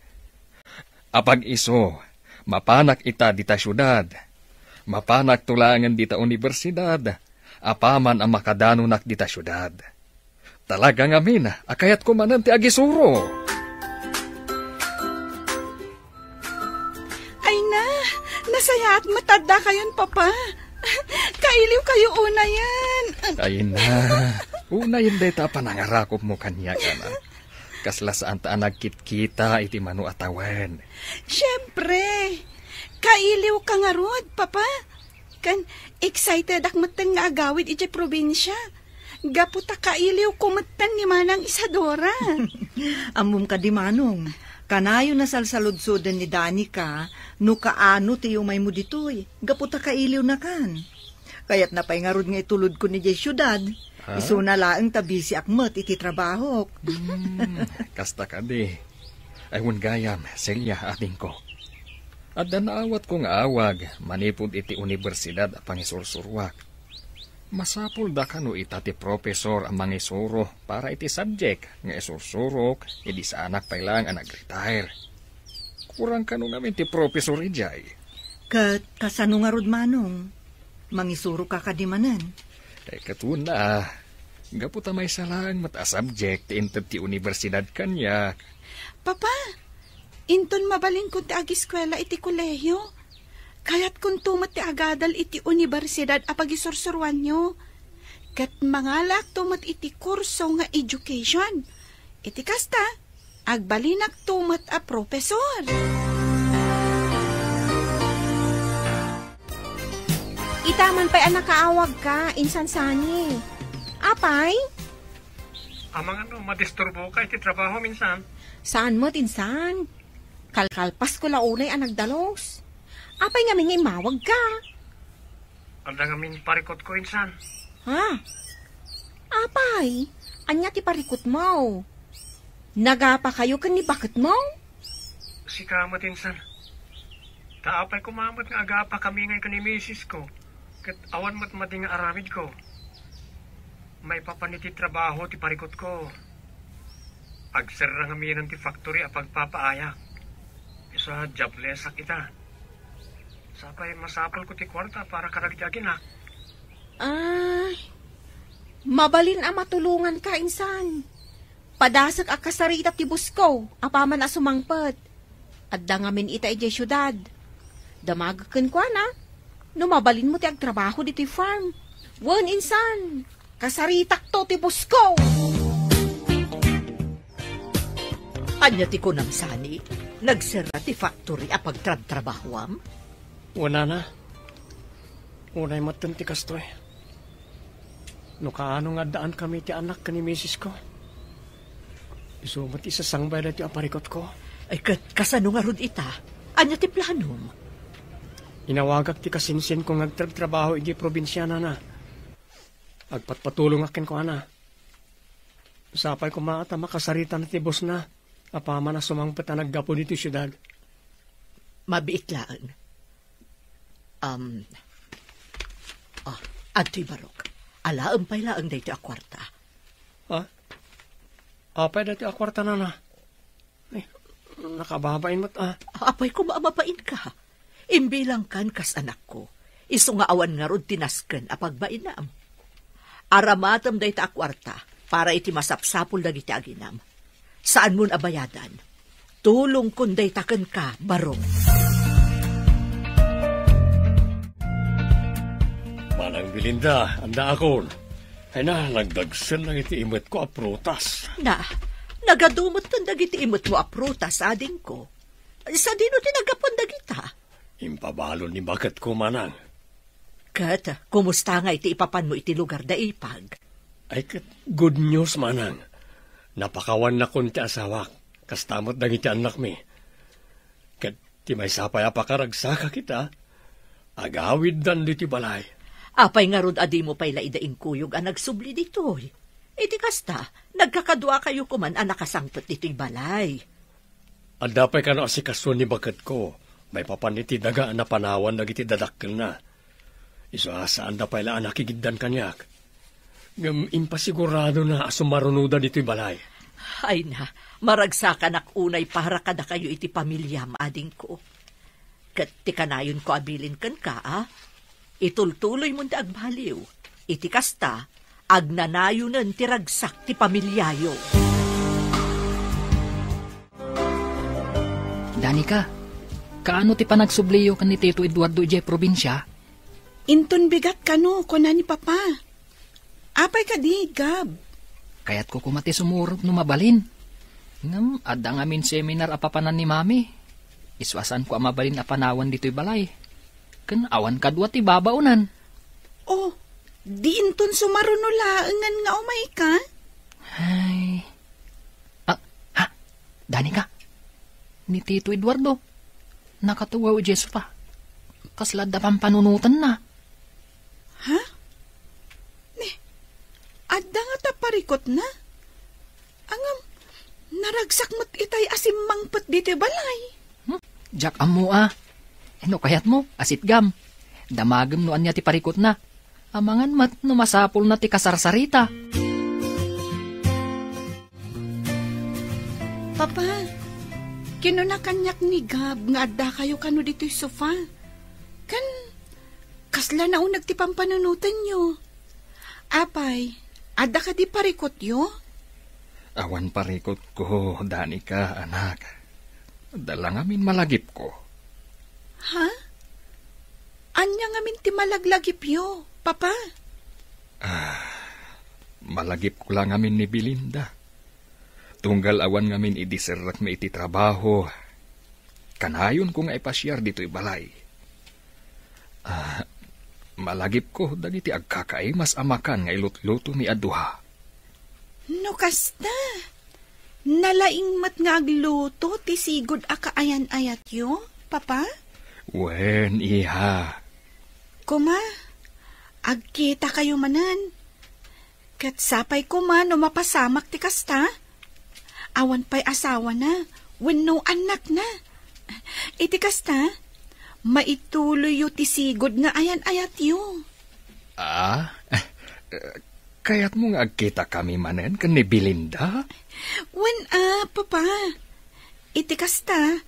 Apag isu, mapanak ita dita siudad. Mapanakto laengen dita universidad, apaman a makadanonak dita siudad. Talaga ngamin a kayatko manen ti agisuro. Ay na, nasayaat met adda kayon, Papa. Kailiw kayo unayen. Ay na, unayen dayta a panangarakopmo kaniak, anak. Kasla saan ta a nagkitkita iti mano a tawen. Siempre, kailiw ka ngarud, Papa. Ken excited ak metten nga agawid idiay probinsia. Gapu ta kailiw ko metten ni Manang Isadora. Ammom kadi, Manong, kanayon a salsaludsoden ni Danica no kaano ti umaymo ditoy, gapu ta kailiwnakan. Kayatna pay ngarud nga itulodkon idiay siudad. Ha? Isuna laeng ta bisiak met iti trabahok. Hmm, kasta kadi. Ay, wen gayam, Celia, adingko. Adda naawatko nga awag manipud iti universidad a pangisursuruak. Masapul da kano ita ti professor a mangisuro para iti subject nga isursurok idi saanak pay laeng a nag-retire. Kurang kano ngamin ti professor idiay. Ket kasano ngarud, Manong? Mangisuroka kadi manen? Eh, ket wen a, gapu ta maysa laeng met a subject ti inted ti universidad kaniak. Papa, inton mabalinko ti agiskuela iti kolehio, kayatkonto met ti agadal iti universidad a pagisursuruanyo. Ket mangalaakto met iti kurso nga education. Iti kasta, agbalinakto met a professor. Ita man pay a nakaawagka, insan sani. Apay? Amangan no madisturboka iti trabaho, insan? Saan met, insan. Kalkalpasko la unay a nagdalus. Apay ngamin nga immawagka? Adda ngamin parikutko, insan. Ha? Apay, ania ti parikutmo? Nagapakayo ken ni baketmo? Sika met, insan. Ta apay koma met nga agapakami ngay ken ni misisko, ket awan met madi nga aramidko. Maipapan iti trabaho ti parikutko. Agserra ngamin ti factory a pagpapaayak. Isu a jobless-ak ita. Sapay masapulko ti kuarta para kadagiti aginak. Ah, mabalin a matulonganka, insan. Padasek a kasarita ti bosko apaman a sumangpet. Adda ngamin ita idiay siudad. Damagek kenkuana no mabalinmo ti agtrabaho ditoy farm. Wen, insan, kasaritakto ti bosko. Ania ti kunam, sani? Nagserra ti factory a pagtrabtrabahoam? Wen, nana. Unay metten ti kastoy. No kaano nga addaan kami ti anak ken ni misisko, isu met ti sasangbay daytoy a parikutko. Ay, ket kasano ngarud ita? Ania ti planom? Inawagak ti kasinsinko nga agtrabtrabaho idiay probinsia, nana. Agpatpatulongak kenkuana. Sapay koma ta makasaritana ti bosna apaman a sumangpet a naggapu ditoy siudad. Mabiit laeng. Um, ah, adtoy barok. Alaem pay laeng daytoy a kuarta. Ha? Apay daytoy a kuarta, nana? Eh, nakababain met, ah. Apay koma a mabainka. Imbilangkan kas anakko. Isu nga awan ngarud ti nasken a pagbainam. Aramatem dayta a kuarta para iti masapsapul dagiti aginam. Saanmon a bayadan. Tulongkon dayta kenka, barok. Manang Belinda, annaakon. Ay na, nagdagsen dagiti imetko a prutas. Na, nagadu metten dagiti imetmo a prutas, adingko. Sadino ti naggapuan dagita? Impabalon ni baketko, manang. Ket, kumusta ngay ti ipapanmo iti lugar da Ipag? Ay, ket good news, manang. Napakawannakon ti asawak, kasta met dagiti annakmi. Ket ti maysa pay a pakaragsakak ita, agawiddan ditoy balay. Apay ngarud a dimo pay la ida inkuyog a nagsubli ditoy? Iti kasta, nagkakaduakayo koman a nakasangpet ditoy balay. Adda pay kano asikaso ni baketko, Maipapan iti daga a napanawan dagiti dadakkelna. Isu a saanda pay la a nakigiddan kaniak. Ngem impasiguradona a sumarunoda ditoy balay. Ay na, maragsakanak unay para kadakayo iti pamiliam, adingko. Ket ti kanayonko a bilin kenka, a, itultuloymon ti agbaliw. Iti kasta, agnanayonen ti ragsak ti pamiliayo. Danica, kaano ti panagsubliyo ken ni Tito Eduardo idiay probinsia? Inton bigat kano, kuna ni Papa. Apay kadi, Gab? Kayatko koma ti sumurot no mabalin. Ngem adda ngamin seminar a papanan ni Mami. Isu a saanko a mabalin a panawan ditoy balay. Ken awan kadua ti babaonan. Oh, di inton sumaruno laengen nga umayka? Ay. Ah, ha? Danica? Ni Tito Eduardo? Nakatugaw idiay sofa. Kasla adda pampanunotenna. Ha? Ni, adda ngata parikutna? Ngem, naragsak met itay a simmangpet ditoy balay. Hmm? Diak ammo a. No kayatmo, asitgam. Damagem no ania ti parikutna. Amangan met no masapulna ti kasarsarita. Papa, kinuna kaniak ni Gab nga addakayo kano ditoy sofa. Ken, kasla nauneg ti pampanunotenyo. Apay, adda kadi parikutyo? Awan parikutko, Danica, anak. Adda la ngamin malagipko. Ha? Ania ngamin ti malaglagipyo, Papa? Ah, malagipko la ngamin ni Belinda. Tunggal awan ngamin idi serrekmi iti trabaho, kanayonko nga ipasiar ditoy balay. Ah, malagipko dagiti agkakaimas a makan nga ilutlutomi a duha. No kasta, nalaing met nga agluto ti sigud a kaayan-ayatyo, Papa? Wen, iha. Kuma, agkitakayo manen. Ket sapay koma no mapasamak ti kasta? Awan pay asawana wenno annakna. Iti kasta, maituloyyo ti sigud nga ayan-ayatyo. Ah? Kayatmo nga agkitakami manen ken ni Belinda? Wen a, Papa. Iti kasta,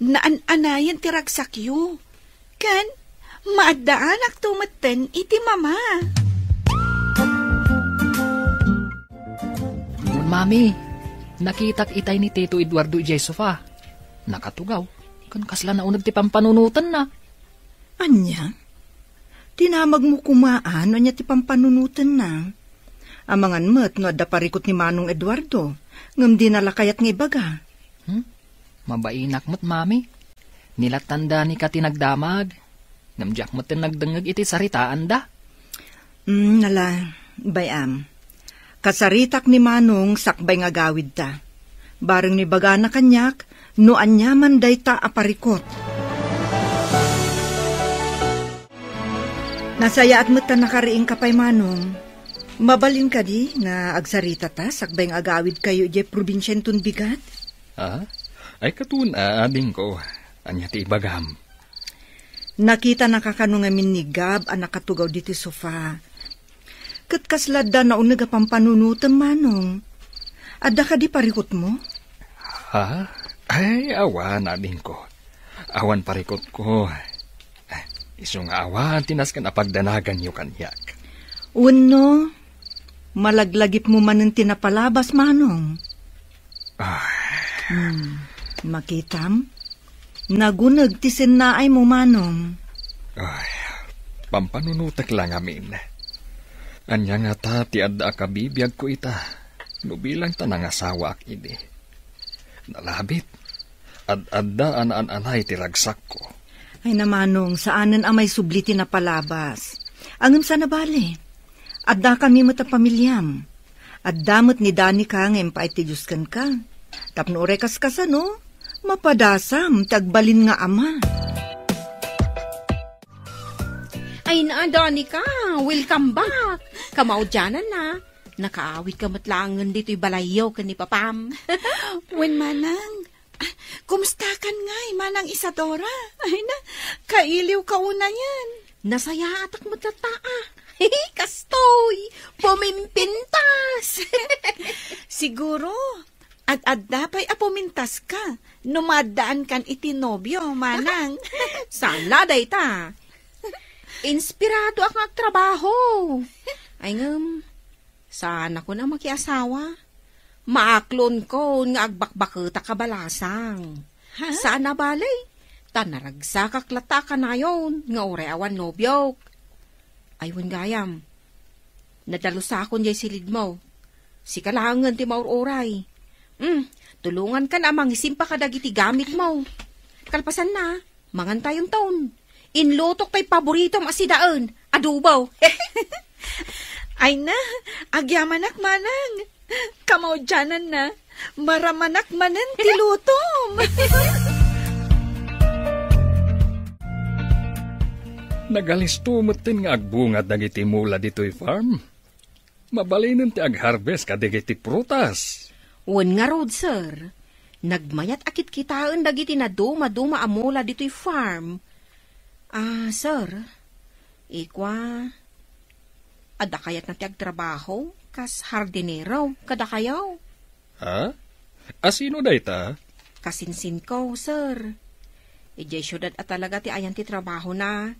naan-anayen ti ragsakyo. Ken, maaddaanakto metten iti Mama. Ngem, Mami, nakitak itay ni Tito Eduardo idiay sofa. Nakatugaw, ken kasla nauneg ti pampanunotenna. Ania? Dinamagmo koma a no ania ti pampanunotenna. Amangan met no adda parikut ni Manong Eduardo, ngem dina la kayat nga ibaga. Hmm? Mabainak met, Mami. Ni la Danica ti nagdamag. Ngem diak metten nagdengngeg iti saritaanda. Mm, nala, bay-am. Kasaritak ni Manong sakbay nga agawidta. Bareng no ibagana kaniak no aniaman dayta a parikut. Nasayaat met ta nakariingka pay, Manong. Mabalin kadi nga agsaritata sakbay nga agawidkayo idiay probinsia inton bigat? Ah? Ay, katon, a, adingko. Ania ti ibagam? Nakitanaka kano ngamin ni Gab a nakatugaw ditoy sofa. Ket kasla adda nauneg a pampanunotem, Manong. Adda kadi parikutmo? Ha? Ay, awan, adingko. Awan parikutko. Isu nga awan ti nasken a pagdanaganyo kaniak. Wenno, malaglagipmo manen ti napalabas, Manong? Ah. Hmm, makitam? Naguneg ti sennaaymo, Manong. Ay, pampanunotek la ngamin. Ania ngata ti adda a kabibiagko ita, no bilang ta nangasawaak idi? Nalabit. Ad-adda a naan-anay ti ragsakko. Ay na, Manong, saanen a maisubli ti napalabas. Ngem saan a bale. Addakami met a pamiliam. Adda met ni Danica nga impaay ti Dios kenka. Tapno uray kaskasano, mapadasam ti agbalin nga ama. Ay na, Danica, welcome back. Kamaudiananna, nakaawidka met laengen ditoy balayyo ken ni Papam. Wen, Manang, Kumustakan ngay, Manang Isadora? Ay na, kailiw ka unayen. Nasayaatak met latta, a. Kastoy, pumimpintas. Siguro, ad-adda pay a pumintaska no maaddaankan iti nobio, Manang. Saan la dayta. Inspiradoak nga agtrabaho. Ay ngem, saanakon a makiasawa. Maaklonko nga agbakbaketak a balasang. Ha? Saan a bale, ta naragsakak latta a kanayon nga uray awan nobiok. Ay, wen gayam, nadalusakon jay silidmo. Sika laengen ti maur-uray. Hmm, tulongankan a mangisimpa kadagiti gamitmo. Kalpasanna, mangantayonton. Inlutok tay paboritom a sidaen, adobo. Ay na, agyamanak, Manang. Kamaudiananna, maramanak manen ti lutom. Nagalisto metten nga agbunga dagiti mula ditoy farm. Mabalinen ti agharvest kadagiti prutas. Wen ngarud, sir. Nagmayat a kitkitaen dagiti naduma-duma a mula ditoy farm. Ah, sir, ikua, adda kayatna ti agtrabaho kas hardinero kadakayo? Ha? Asino dayta? Kasinsinko, sir. Idiay siudad a talaga ti ayan ti trabahona.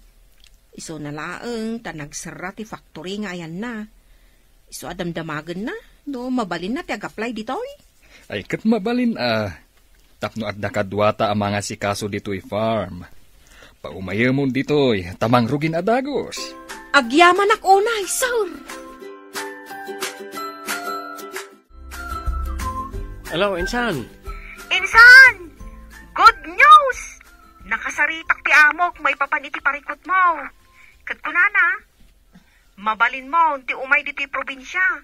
Isuna laeng ta nagserra ti factory nga ayanna. Isu a damdamagenna no mabalinna ti ag-apply ditoy. Ay, ket mabalin a. Tapno adda kaduata a mangasikaso ditoy farm. Paumayemon ditoy, ta mangrugin a dagus. Agyamanak unay, sir. Hello, insan. Insan! Good news! Nakasaritak ti amok maipapan iti parikutmo. Ket kunana, mabalinmon ti umay ditoy probinsia.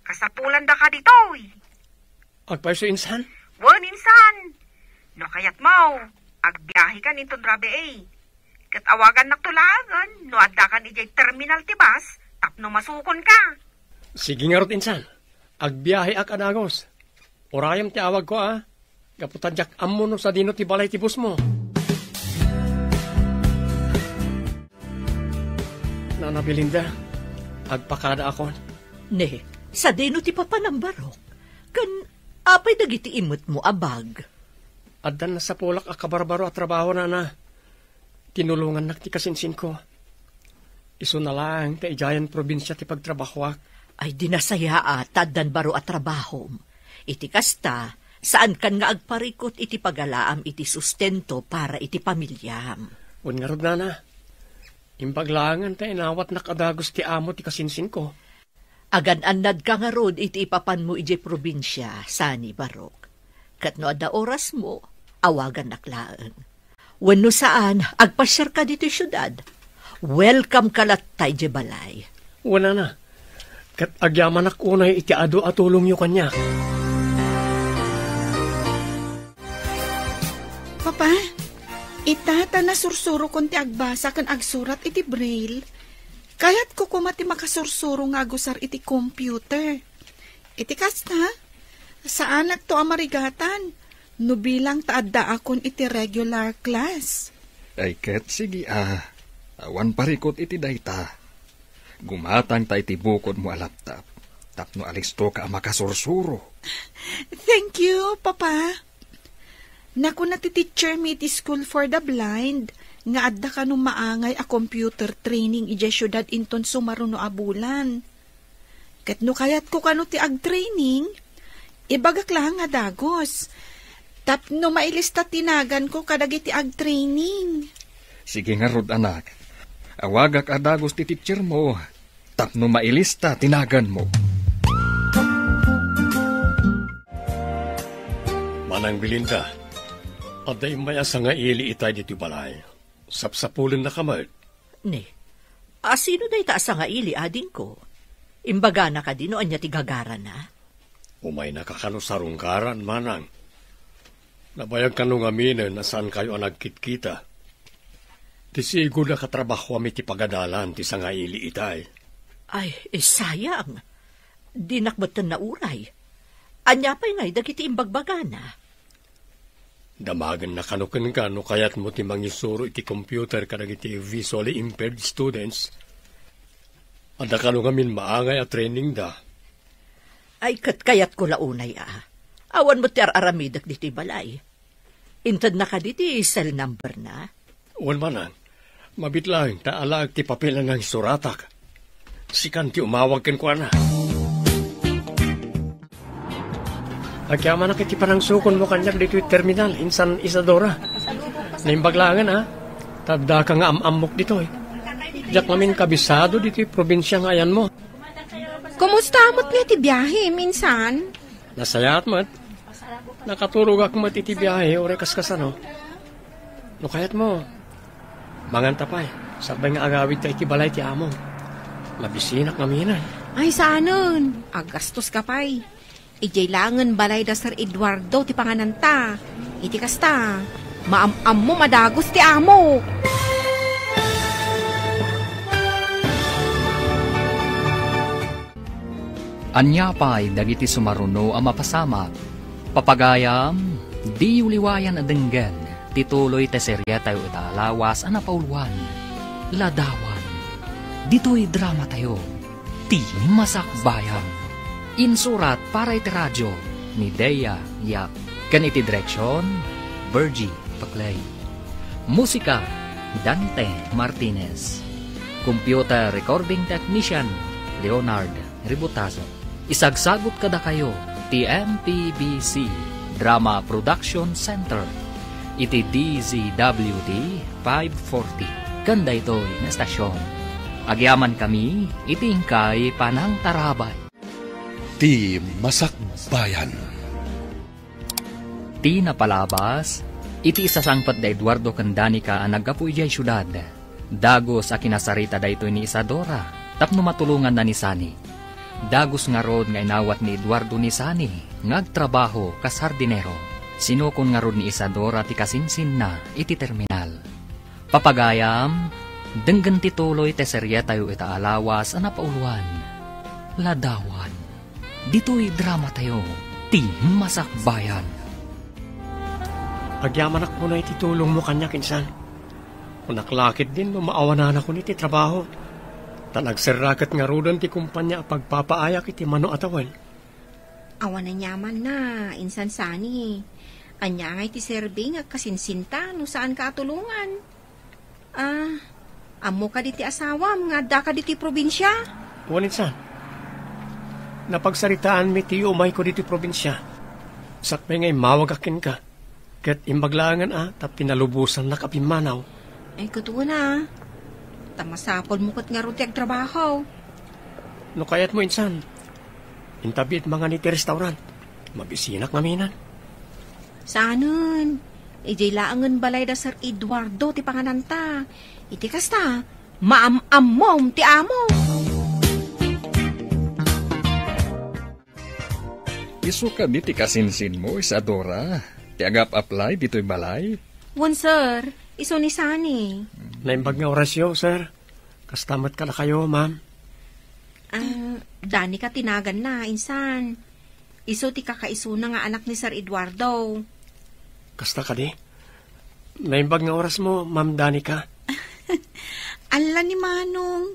Kasapulandaka ditoy. Agpayso, insan? Wen, insan. No kayatmo, agbiahekan inton rabii. Ket awagannakto laengen no addakan idiay terminal ti bus tapno masukonka. Sige ngarud, insan. Agbiaheak a dagus. Urayem ti awagko, a. Gapu ta diak ammo no sadino ti balay ti busmo. Nana Belinda, agpakadaakon. Ne, sadino ti papanam, Barok? Ken apay dagiti imetmo a bag? Addan nasapulak a kabarbaro a trabaho, nana. Tinulongannak ti kasinsinko. Isuna laeng ta idiayen probinsia ti pagtrabahoak. Ay, di nasayaat ta addan baro a trabahom. Iti kasta, saankan nga agparikut iti pagalaam iti sustento para iti pamiliam. Wen ngarud, nana, imbag laengen ta inawatnak a dagus ti amo ti kasinsinko. Agan-annadka ngarud iti ipapanmo idiay probinsia, sani, Barok. Ket no adda orasmo, awagannak laeng. Wenno saan, agpasiarka ditoy siudad. Welcome ka latta idiay balay. Wen, nana. Ket agyamanak unay iti adu a tulongyo kaniak. Papa, ita ta nasursurokon ti agbasa ken agsurat iti braille. Kayatko koma ti makasursuro nga agusar iti computer. Iti kasta, saanakto a marigatan no bilang ta addaakon iti regular class. Ay ket, sige a. Awan parikut iti dayta. Gumatangta iti bukodmo a laptop tapno alistoka a makasursuro. Thank you, Papa. Nakuna ti teacher mi iti School for the Blind nga adda kano maangay a computer training idiay siudad inton sumaruno a bulan. Ket no kayatko kano ti agtraining, ibagak laeng a dagus. Tapno mailista ti naganko kadagiti agtraining. Sige ngarud, anak. Awagak a dagus ti teacher mo tapno mailista ti naganmo. Manang Belinda, adda immay a sangaili itay ditoy balay. Sapsapulennaka met. Ne, asino dayta a sangaili, adingko? Imbagana kadi no ania ti gagarana? Umaynaka kano sarungkaran, manang. Nabayag kano ngaminen a saankayo a nagkitkita. Ti sigud a katrabahoam iti pagadalan ti sangaili itay. Ay, eh, sayang. Dinak metten nauray. Ania pay ngay dagiti imbagbagana? Damagenna kano kenka no kayatmo ti mangisuro iti computer kadagiti visually impaired students. Adda kano ngamin maangay a trainingda. Ay, ket kayatko la unay a. Awan met ti ar-aramidek ditoy balay. Intedna kadi ti cell number na? Wen manen, mabitlaeng ta alaek ti papel a nangsuratak. Sikan ti umawag kenkuana. Agyamanak iti panangsukonmo kaniak ditoy terminal, insan Isadora. Naimbag laengen, a. Ta addaka nga am-ammok ditoy. Diak ngamin kabisado ditoy probinsia nga ayanmo. Kumusta met nga ti biahem, insan? Nasayaat met. Nakaturogak met iti biahe, uray kaskasano. No kayatmo, manganta pay. Sakbay nga agawidka iti balay ti amo. Mabisinak ngamin. Ay, saanen. Aggastoska pay. Idiay laengen balay da Sir Eduardo ti pangananta. Iti kasta, maam-ammom a dagus ti amo. Ania pay dagiti sumaruno a mapasamak? Papagayam, diyo liwayan a denggen ti tuloy ti serietayo ita a lawas a napauluan, Ladawan. Ditoy dramatayo, Ti Masakbayan. Insurat para iti radio ni Dea Yap. Ken iti direksion, Virgie Paclay. Musika, Dante Martinez. Computer recording technician, Leonard Ributazo. Isagsagut kadakayo ti M P B C Drama Production Center iti D Z W T five forty ken daytoy nga estasion. Agyamankami iti inkay panangtarabay. Ti Masakbayan. Ti napalabas, iti isasangpet da Eduardo ken Danica a naggapu idiay siudad, dagus a kinasarita daytoy ni Isadora tapno matulonganna ni Sunny. Dagus ngarud nga inawat ni Eduardo ni Sunny nga agtrabaho kas hardinero. Sinukon ngarud ni Isadora ti kasinsinna iti terminal. Papagayam, denggen ti tuloy ti serietayo ita a lawas a napauluan, Ladawan. Ditoy dramatayo, Ti Masakbayan. Agyamanak unay ti tulongmo kaniak, insan. Kunak la ketdin no maawananak iti trabaho. Ta nagserra ket ngaruden ti kumpania a pagpapaayak iti mano a tawen. Awan aniamanna, insan Sunny. Ania ngay ti serbi nga agkasinsinta no saanka a tulongan? Ah, ammo kadi ti asawam nga addaka ditoy probinsia? Wen, insan. Napagsaritaanmi ti umayko ditoy probinsia. Sakbay nga immawagak kenka. Ket imbag laengen a ta pinalubosannak a pimmanaw. Ay, ket wen a. Ta masapulmo ket ngarud ti agtrabaho. No kayatmo, insan, intabiit mangan iti restaurant. Mabisinak ngamin. Saanen, idiay laengen balay da Sir Eduardo ti pangananta. Iti kasta, maam-ammom ti amo. Isu kadi ti kasinsinmo, Isadora, ti agap-apply ditoy balay? Wen, sir. Isu ni Sunny. Naimbag nga orasyo, sir. Kasta met kadakayo, ma'am. Ah, Danica ti naganna, insan. Isu ti kakaisuna nga anak ni Sir Eduardo. Kasta kadi? Naimbag nga orasmo, Ma'am Danica. Ala ni Manong,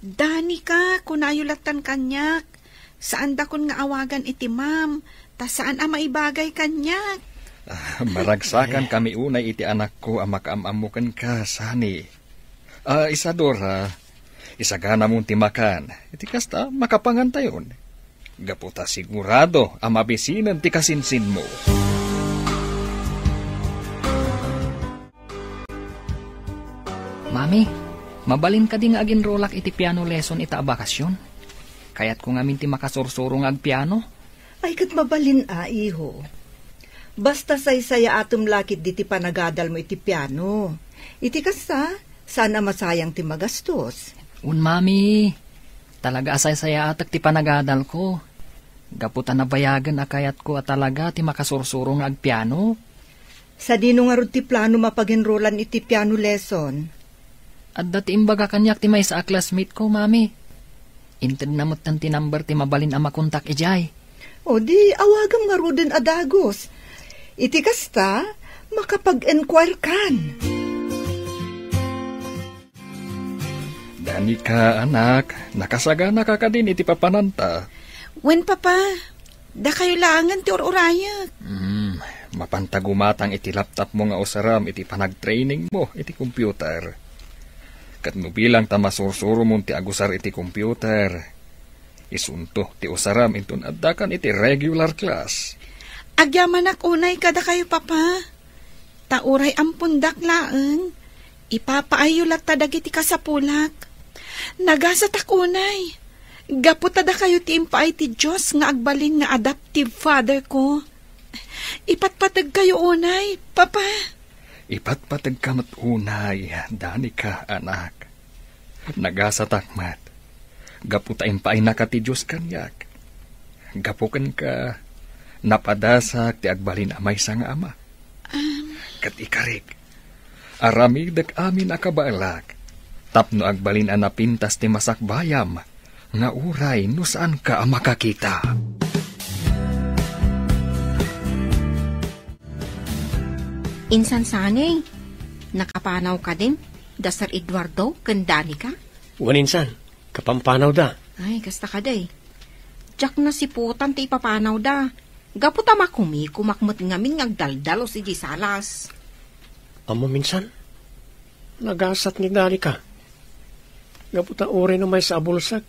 Danica, kunayo lattan kaniak. Saandakon nga awagan iti ma'am, ta saan a maibagay kaniak. Ah, maragsakan kami unay iti anakko a makaam-ammo kenka, Sunny. Ah, Isadora, isaganamon ti makan. Iti kasta, makapangantayon. Gapu ta sigurado a mabisinen ti kasinsinmo. Mami, mabalin kadi nga aginrolak iti piano lesson ita a bakasyon? Kayatko ngamin ti makasursuro nga agpiano. Ay, ket mabalin a, iho. Basta saysayaatem la ketdi ti panagadalmo iti piano. Iti kasta, saan a masayang ti magastos. Wen, Mami, talaga a saysayaatek ti panagadalko. Gapu ta nabayagen a kayatko a talaga ti makasursuro nga agpiano. Sadino ngarud ti planom a pagenrolan iti piano lesson? Adda ti imbaga kaniak ti maysa a classmate ko, Mami. Intedna metten ti number ti mabalin a makontak idiay. O di, awagam ngaruden a dagus. Iti kasta, Makapag-enquire kan. Danica, anak, nakasaganaka kadin iti papananta? Wen, Papa. Dakayo laengen ti ur-urayek. Hmm, mapanta gumatang iti laptopmo nga usarem iti panagtrainingmo iti computer. Ket no bilang ta masursuromon ti agusar iti computer, isunto ti usarem inton addakan iti regular class. Agyamanak unay kadakayo, Papa. Ta uray ampondak laeng, ipapaayyo latta dagiti kasapulak. Nagasatak unay, gapu ta dakayo ti impaay ti Dios nga agbalin nga adoptive father ko. Ipatpategkayo unay, Papa. Ipatpategka met unay, Danica, anak. Nagasatak met, gapu ta impaaynaka ti Dios kaniak. Gapu kenka, napadasak ti agbalin a maysa nga ama. Ket ikarik, aramidek amin a kabaelak, tapno agbalin a napintas ti masakbayam, nga uray no saanka a makakita. Insan sani, nakapanaw kadin da Sir Eduardo ken Danica? Wen insan, kapampanawda. Ay, kasta kadi. Diak nasiputan ti ipapanawda. Gapu ta makumikumak met ngamin nga agdaldalus idiay salas. Ammom insan, nagasat ni Danica. Gapu ta uray no maysa a bulsek,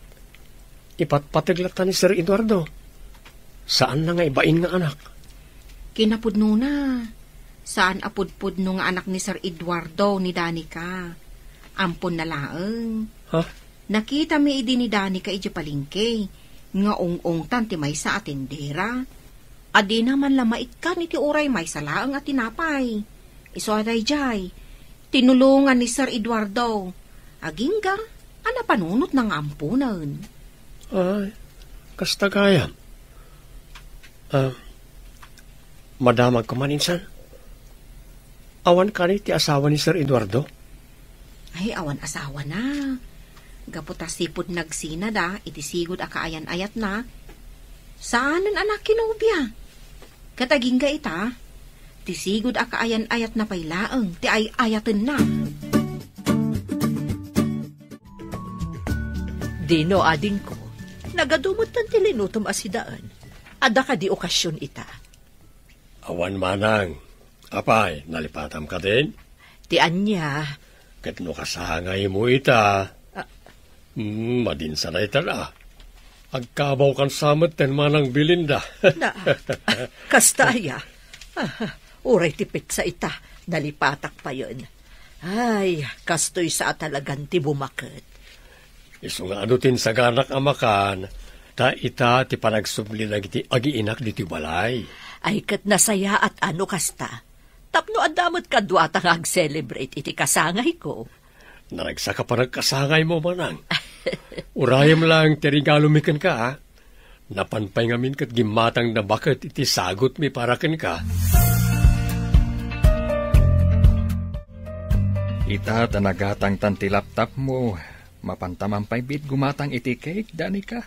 ipatpateg latta ni Sir Eduardo. Saanna nga ibain nga anak. Kinapudnona, saan a pudpudno nga anak ni Sir Eduardo ni Danica. Amponna laeng. Ha? Nakitami idi ni Danica idiay palengke nga ung-ungtan ti maysa a tendera. A dina man la maikkan iti uray maysa laeng a tinapay. Isu a daydiay, tinulongan ni Sir Eduardo. Agingga a napanunotna nga amponen. Ay, kasta gayam. Ah, madamagko man insan. Awan kadi ti asawa ni Sir Eduardo? Ay, awan asawana. Gapu ta sipud nagsinada iti sigud a kaayan-ayatna, saanen a nakinobia. Ket agingga ita, ti sigud a kaayan-ayatna pay laeng ti ay-ayatenna. Dino, adingko, nagadu metten ti linutom a sidaen. Adda kadi okasion ita? Awan manang. Apay, nalipatam kadin? Ti ania? Ket no kasangaymo ita, ah, hmm, madinsa dayta la. Agkabawkan sa metten manang Belinda. Na, kasta aya? Ah, uray ti petsa ita, nalipatak payen. Ay, kastoy sa a talagan ti bumaket. Isu nga adu ti insaganak a makan, ta ita ti panagsubli dagiti agiinak ditoy balay. Ay, ket nasayaat a no kasta. Tapno adda met kaduata nga ag-celebrate iti kasangayko. Naragsak a panagkasangaymo, manang. Urayem laeng ti regalomi kenka, a. Napan pay ngamin ket gimmatangda baket iti sagutmi para kenka. Ita ta nagatangtan ti laptopmo, mapanta man pay biit gumatang iti cake, Danica.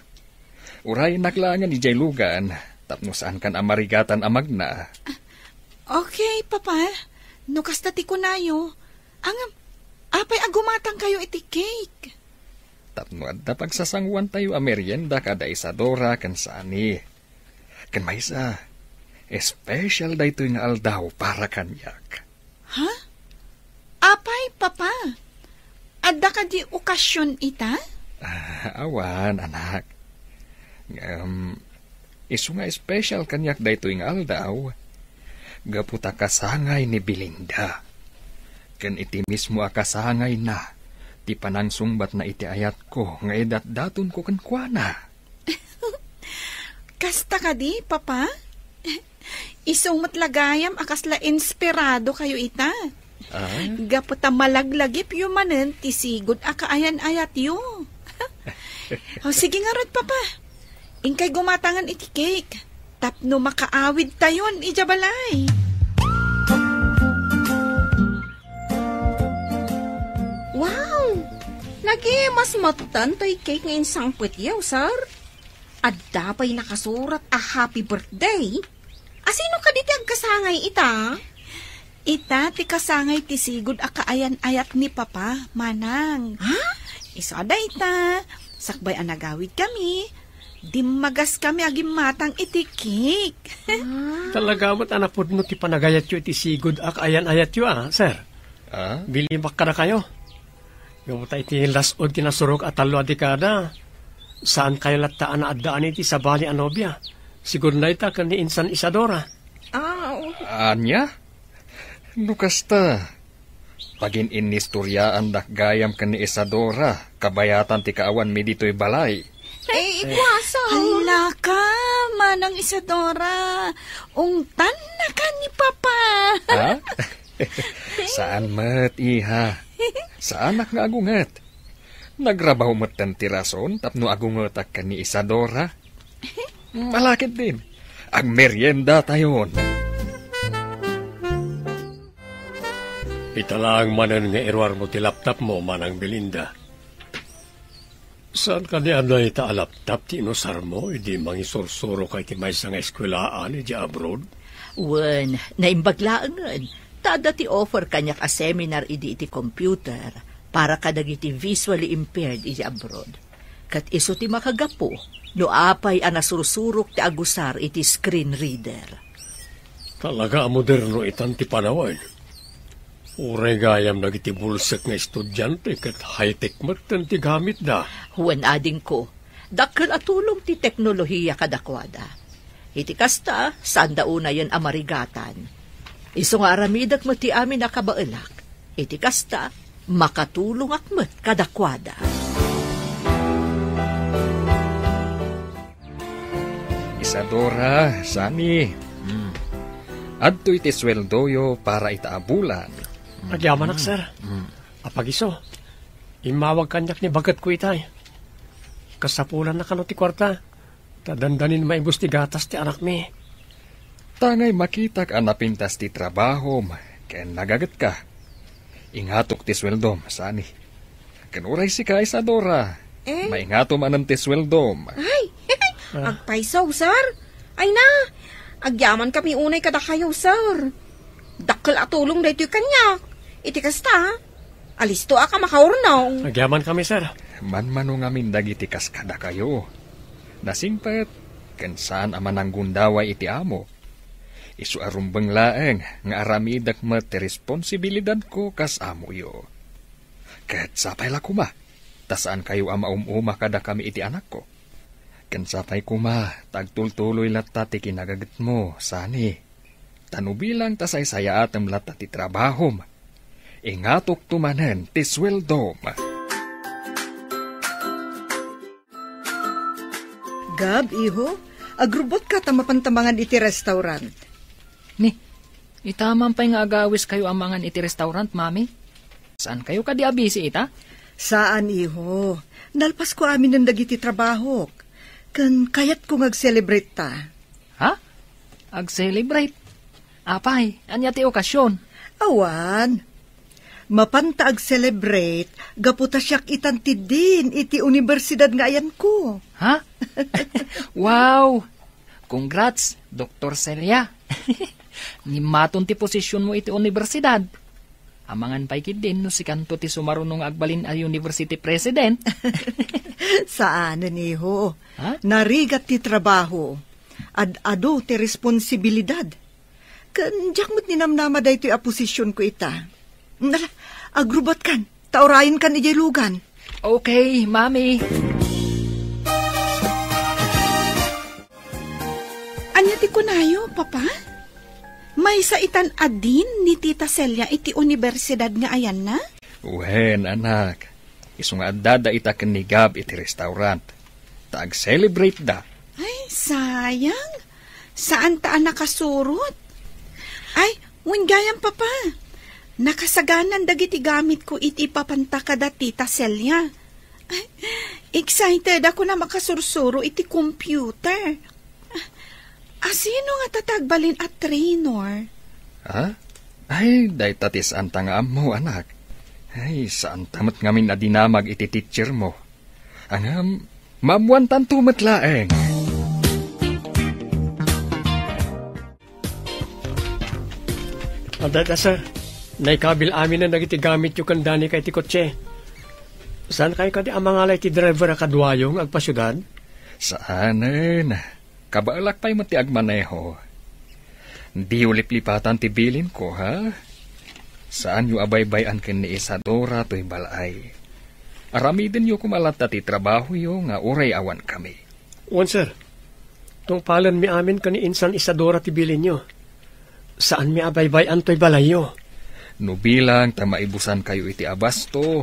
Urayennak laengen idiay lugan, tapno saankan a marigatan a magna. Okay, Papa. No kasta ti kunayo, ngem, apay a gumatangkayo iti cake? Tapno adda pagsasanguantayo a merienda kada Isadora ken Sani. Ken maysa, espesyal daytoy nga aldaw para kaniak. Ha? Apay, Papa? Adda kadi okasion ita? Ah, awan, anak. Ngem, isu nga espesyal kaniak daytoy nga aldaw, gapu ta kasangay ni Belinda. Ken iti mismo a kasangayna, ti panangsungbatna iti ayatko nga idatdatonko kenkuana. Kasta kadi, Papa? Isu met la gayam a kasla inspiradokayo ita. Ah? Gapu ta malaglagipyo manen ti sigud a kaayan-ayatyo. O, sige ngarud, Papa. Inkay gumatangan iti cake tapno makaawidtayon idiay balay. Wow! Nagimas metten toy cake nga insangpetyo, sir. Adda pay nakasurat a happy birthday. Asino kadi ti agkasangay ita? Ita ti kasangay ti sigud a kaayan-ayat ni Papa, Manang. Ha? Isu a dayta, sakbay a nagawidkami, dimmagaskami a gimmatang iti cake. Ah. Talaga met a napudno ti panagayatyo iti sigud a kaayan-ayatyo, a, sir. Ah? Bilibak kadakayo. Gapu ta iti las-ud ti nasurok a tallo a dekada, saankayo latta a naaddaan iti sabali a nobia. Sigud dayta ken ni Insan Isadora. Ah, oo. Ania? No kasta, pagin-inistoriaandak gayam ken ni Isadora, kabayatan ti kaawanmi ditoy balay. Eh, ikuasa. Ay, naka, Manang Isadora. Ungtanna ka ni Papa. Ha? Saan met, iha. Saanak nga agunget. Nagrabaw metten ti rason tapno agungetak ken ni Isadora. Malakit din. Agmerienda tayon. Ita laeng manen nga iruarmo ti laptopmo, Manang Belinda. Saan kadi a dayta a laptop ti inusarmo idi mangisursuroka iti maysa nga eskuelaan idi abroad? Wen, naimbag laengen, ta adda ti offer kaniak a seminar idi iti computer para kadagiti visually impaired idi abroad. Ket isu ti makagapu no apay a nasursurok ti agusar iti screen reader. Talaga a moderno itan ti panawen. Uray gayam dagiti bulsek nga estudiante ket high-tech metten ti gamitda. Wen, adingko, dakkel a tulong ti teknolohia kadakuada. Iti kasta, saanda unayen a marigatan. Isu nga aramidek met ti amin a kabaelak. Iti kasta, makatulongak met kadakuada. Isadora, Sani. Hmm. Adtoy ti sueldoyo para ita a bulan. Hmm. Agyamanak, sir. Hmm. Apagiso, immawag kaniak ni baketko itay. Kasapulanna kano ti kuarta, ta dandanin maibus ti gatas ti anakmi. Tangay makitak a napintas ti trabahom ken nagagetka. Ingatok ti sueldom, Sani. Ken uray sika, Isadora, eh? Maingato manen ti sueldom. Ay, ah, agpayso, sir. Ay na, agyamankami unay kadakayo, sir. Dakkel a tulong daytoy kaniak. Iti kasta, alisto a ka makaurnong. Agyamankami, sir. Manmano ngamin dagiti kas kadakayo. Nasingpet, ken saan a mananggundaway iti amo. Isu a rumbeng laeng nga aramidek met ti responsibilidadko kas amoyo. Ket sapay la koma, ta saankayo a maum-uma kadakami iti anakko. Ken sapay koma, ta agtultuloy latta ti kinagagetmo, Sani. Ta no bilang ta saysayaatem latta ti trabahom, ingatokto manen ti sueldom. Gab, iho, agrubotka ta mapanta mangan iti restaurant. Ni, ita man pay nga agawiskayo a mangan iti restaurant, Mami? Saankayo kadi a busy ita? Saan, iho. Nalpasko aminen dagiti trabahok. Ken kayatko nga ag-celebrate ta. Ha? Ag-celebrate? Apay, ania ti okasyon? Awan. Mapanta ag-celebrate gapu ta siak itan ti dean iti universidad nga ayanko. Ha? Wow! Congrats, Doktor Celia. Ngimmaton ti posisyonmo iti universidad. Amangan pay ketdin no sikanto ti sumaruno nga agbalin a university president. Saanen, iho. Ha? Narigat ti trabaho. Ad-adu ti responsibilidad. Ken diak met ninamnama daytoy a posisyonko ita. Ala, agrubotkan, ta urayenkan idiay lugan. Okay, Mami. Ania ti kunayo, Papa? Maysa itan a dean ni Tita Celia iti universidad nga ayanna? Wen, anak. Isu nga addada ita ken ni Gab iti restaurant. Ta ag-celebrate da. Ay, sayang. Saan ta a nakasurot? Ay, wen gayam, Papa. Nakasaganan dagiti gamitko iti ipapanta kada Tita Celia. Ay, excited ako a makasursuro iti computer. Asino ngata ti agbalin a trainer? Ha? Ay, dayta ti saanta nga ammo, anak. Ay, saanta met ngamin a dinamag iti teachermo. Ngem, maammoantanto met laeng. Adda, sir. Naikabil aminen dagiti gamityo ken Danica iti kotse. Saan kayo kadi a mangala iti driver a kaduayo nga agpasiudad? Saanen. Kabaelak pay met ti agmaneho. Diyo liplipatan ti bilinko, ha? Saanyo a baybay-an ken ni Isadora toy bal-ay. Aramidenyo koma latta ti trabahoyo nga uray awan kami. Wen, sir. Tungpalenmi amin ken ni Insan Isadora ti bilinyo. Saanmi a baybay-an toy balayyo. No bilang ta maibusankayo iti abasto,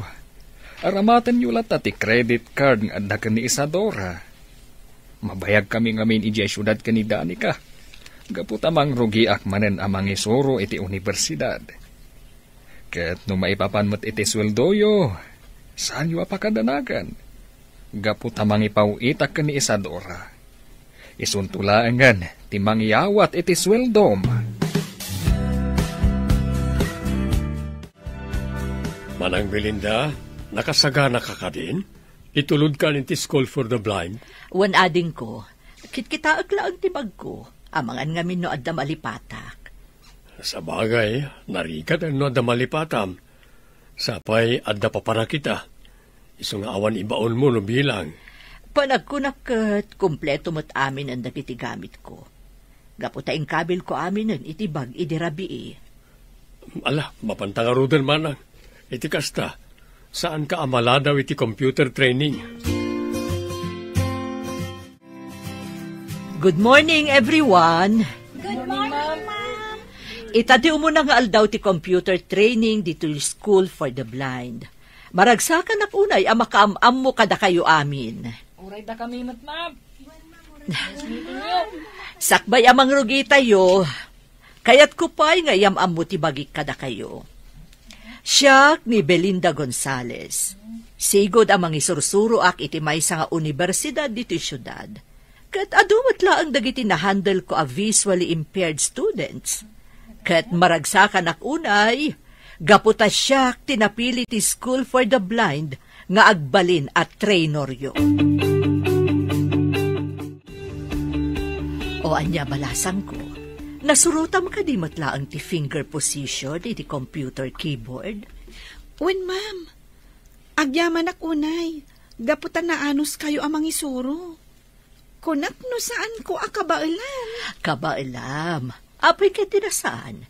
aramatenyo latta ti credit card nga adda ken ni Isadora. Mabayagkami ngamin idiay siudad ken ni Danica, gapu ta mangrugiak manen a mangisuro iti universidad. Ket no maipapan met iti sueldoyo, saanyo a pakadanagan, gapu ta mangipaw-itak ken ni Isadora. Isunto laengen ti mangyawat iti sueldom. Manang Belinda, nakasaganaka kadin? Itulodkan iti School for the Blind? Wen, adingko, kitkitaek laeng ti bagko. Amangan ngamin no adda malipatak. Sabagay, narigat no adda malipatam. Sapay, adda papanakita. Isu nga awan ibaonmo no bilang. Panagkunak ket kompleto met aminen dagiti gamitko. Gapu ta inkabilko aminen iti bag idi rabii. Ala, mapanta ngaruden, manang. Iti kasta, saanka a maladaw iti computer training? Good morning, everyone. Good morning, ma'am. Ita ti umuna nga aldaw ti computer training ditoy School for the Blind. Maragsakanak unay a makaam-ammo kadakayo amin. Uray dakami met, ma'am. Sakbay a mangrugitayo, kayatko pay nga iyam-ammo ti bagik kadakayo. Siak ni Belinda Gonzalez. Sigud a mangisursuroak iti maysa nga universidad ditoy siudad. Ket adu met laeng dagiti nahandle ko a visually impaired students. Ket maragsakanak unay, gapu ta siak ti napili ti School for the Blind nga agbalin a traineryo. O ania, balasangko, nasurotam kadi met laeng ti finger position iti computer keyboard? Wen, ma'am. Agyamanak unay, gapu ta naanuskayo a mangisuro. Kunak no saanko a kabaelam. Kabaelam? Apay ket ti nasaan?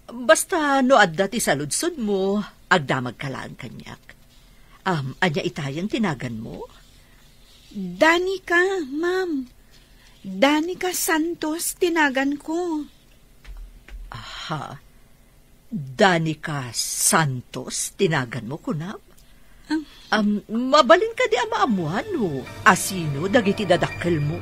Basta no adda ti saludsodmo, agdamagka laeng kaniak. Am, ania itayen ti naganmo? Danica, ma'am. Danica Santos ti naganko. Aha. Danica Santos ti naganmo, kunam? Am, mabalin kadi a maammuan no asino dagiti dadakkelmo?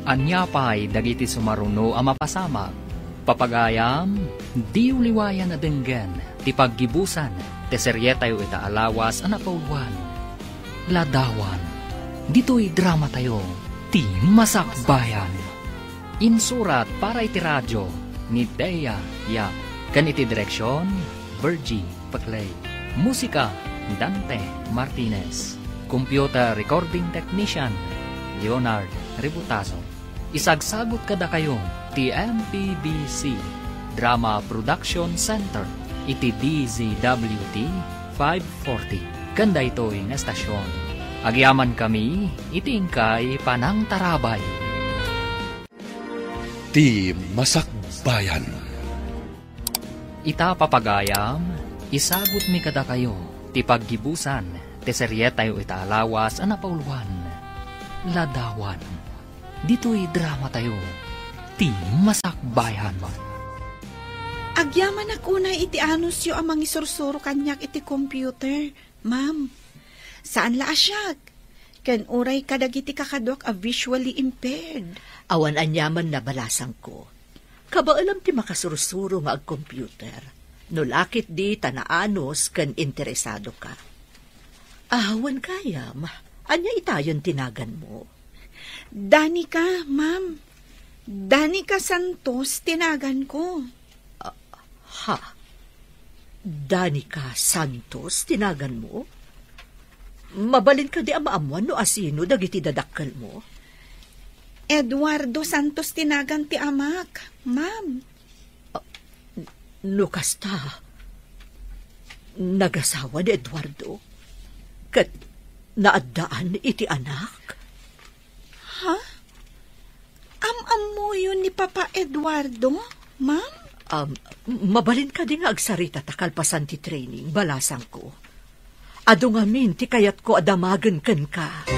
Ania pay dagiti sumaruno a mapasamak? Papagayam, diyo liwayan a denggen ti paggibusan ti serietayo ita a lawas a napauluan, Ladawan. Ditoy dramatayo, ti Masakbayan. Insurat para iti radio ni Dea Yap, ken iti direksion, Virgie Paclay. Musika, Dante Martinez. Computer recording technician, Leonard Ributazo. Isagsagut kadakayo ti M P B C Drama Production Center iti D Z W T five forty. Ken daytoy nga estasion, agyamankami iti inkay panangtarabay. Ti Masakbayan. Ita, papagayam, isagutmi kadakayo ti paggibusan ti serietayo ita a lawas a napauluan, Ladawan. Ditoy dramatayo, ti Masakbayan. Agyamanak unay iti anusyo a mangisursuro kaniak iti computer, ma'am. Saan la a siak, ken uray kadagiti kakaduak a visually impaired. Awan aniaman, nabalasangko. Kabaelam ti makasursuro nga agcomputer, no la ketdi ta naanus ken interesadoka. Awan gayam, ania itayen ti naganmo? Danica, ma'am. Danica Santos ti naganko. Ah, ha? Danica Santos ti naganmo? Mabalin kadi a maammuan no asino dagiti dadakkelmo? Eduardo Santos ti nagan ti amak, ma'am. Ah, no kasta, nagasawa ni Eduardo? Ket naaddaan iti anak? Ha? Am-ammoyo ni Papa Eduardo, ma'am? Um, mabalin kadi nga agsarita ta kalpasan ti training, balasangko? Adu ngamin ti kayatko a damagen kenka.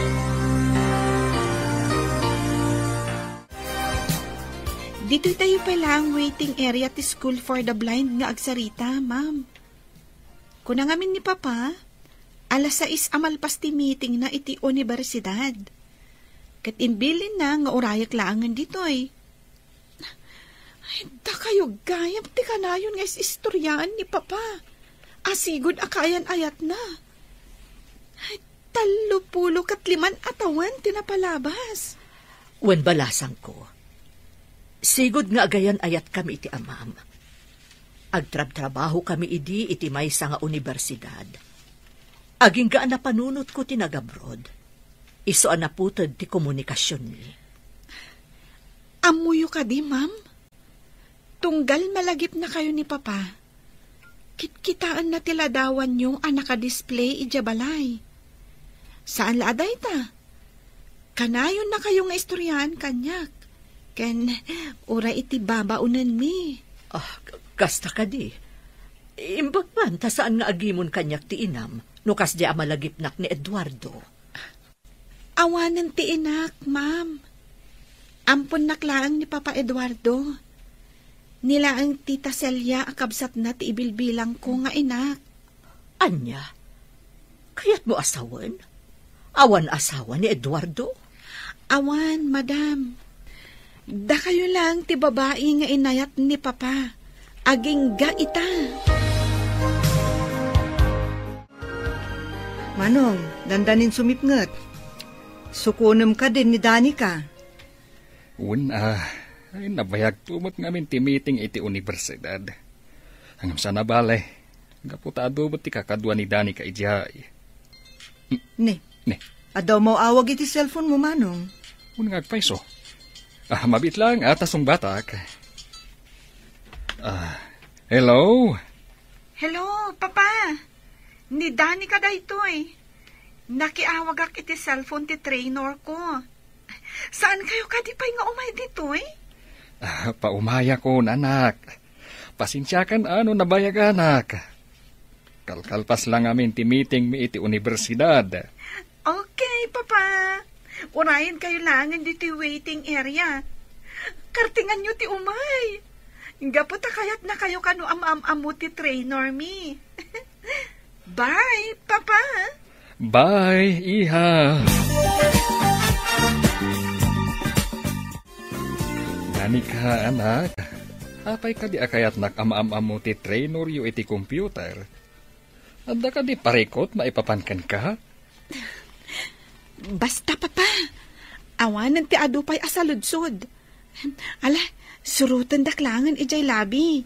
Ditoy tayo pay laeng waiting area ti School for the Blind nga agsarita, ma'am. Kuna ngamin ni Papa, alas sais a malpas ti meeting na iti universidad. Ket imbilinna nga urayek laengen ditoy. Ay, dakayo gayam ti kanayon nga is-istoriaan ni Papa. Asigud a kaayan-ayatna. Ay, tallo pulo ket liman a tawen ti napalabas. Wen balasangko, sigud nga agayan-ayatkami iti amam. Agtrabtrabahokami idi iti maysa nga universidad. Agingga a napanunotko ti nagabroad. Isu a naputed ti komunikasionmi. Ammoyo kadi, ma'am? Tunggal malagipnakayo ni Papa, kitkitaenna ti ladawanyo a nakadisplay idiay balay. Saan la a dayta. Kanayonnakayo nga istoriaan kaniak. Ken uray iti babaonenmi. Ah, k-, kasta kadi. Imbag man ta saan nga agimon kaniak ti inam no kasdi a malagipnak ni Eduardo. Awanen ti inak, ma'am. Amponnak laeng ni Papa Eduardo. Ni laeng Tita Celia a kabsatna ti ibilbilangko nga inak. Ania? Kayatmo a sawen? Awan asawa ni Eduardo? Awan, madam. Dakayo laeng ti babai nga inayat ni Papa. Agingga ita. Manong, dandanin sumipnget. Sukonem kadin ni Danica. Wen a, ay, nabayagto met ngamin ti meeting iti universidad. Ngem saan a bale, gapu ta adu met ti kakadua ni Danica idiay. Ne. Ne. Adda umaw-awag iti cellphone mo, Manong. Wen nga agpayso. Ah, mabiit laeng a ta sungbatak. Ah, hello? Hello, Papa. Ni Danica daytoy. Nakiawagak iti cellphone ti trainer ko. Saan kayo kadi pay nga umay ditoy? Ah, paumayakon, anak. Pasensiakan a no nabayaganak. Kalkalpas la ngamin ti meeting mi iti universidad. Okay, Papa. Urayen kayo laengen ditoy waiting area. Kartinganyo ti umay. Gapu ta kayatnakayo kano am-am-ammo ti trainer mi. Bye, Papa. Bye, iha. Danica, anak. Apay kadi a kayatnak a maam-ammo ti traineryo iti computer? Adda kadi parikut maipapan kenka? Basta, Papa. Awanen ti adu pay a saludsod. Ala, surotendak laengen idiay labi.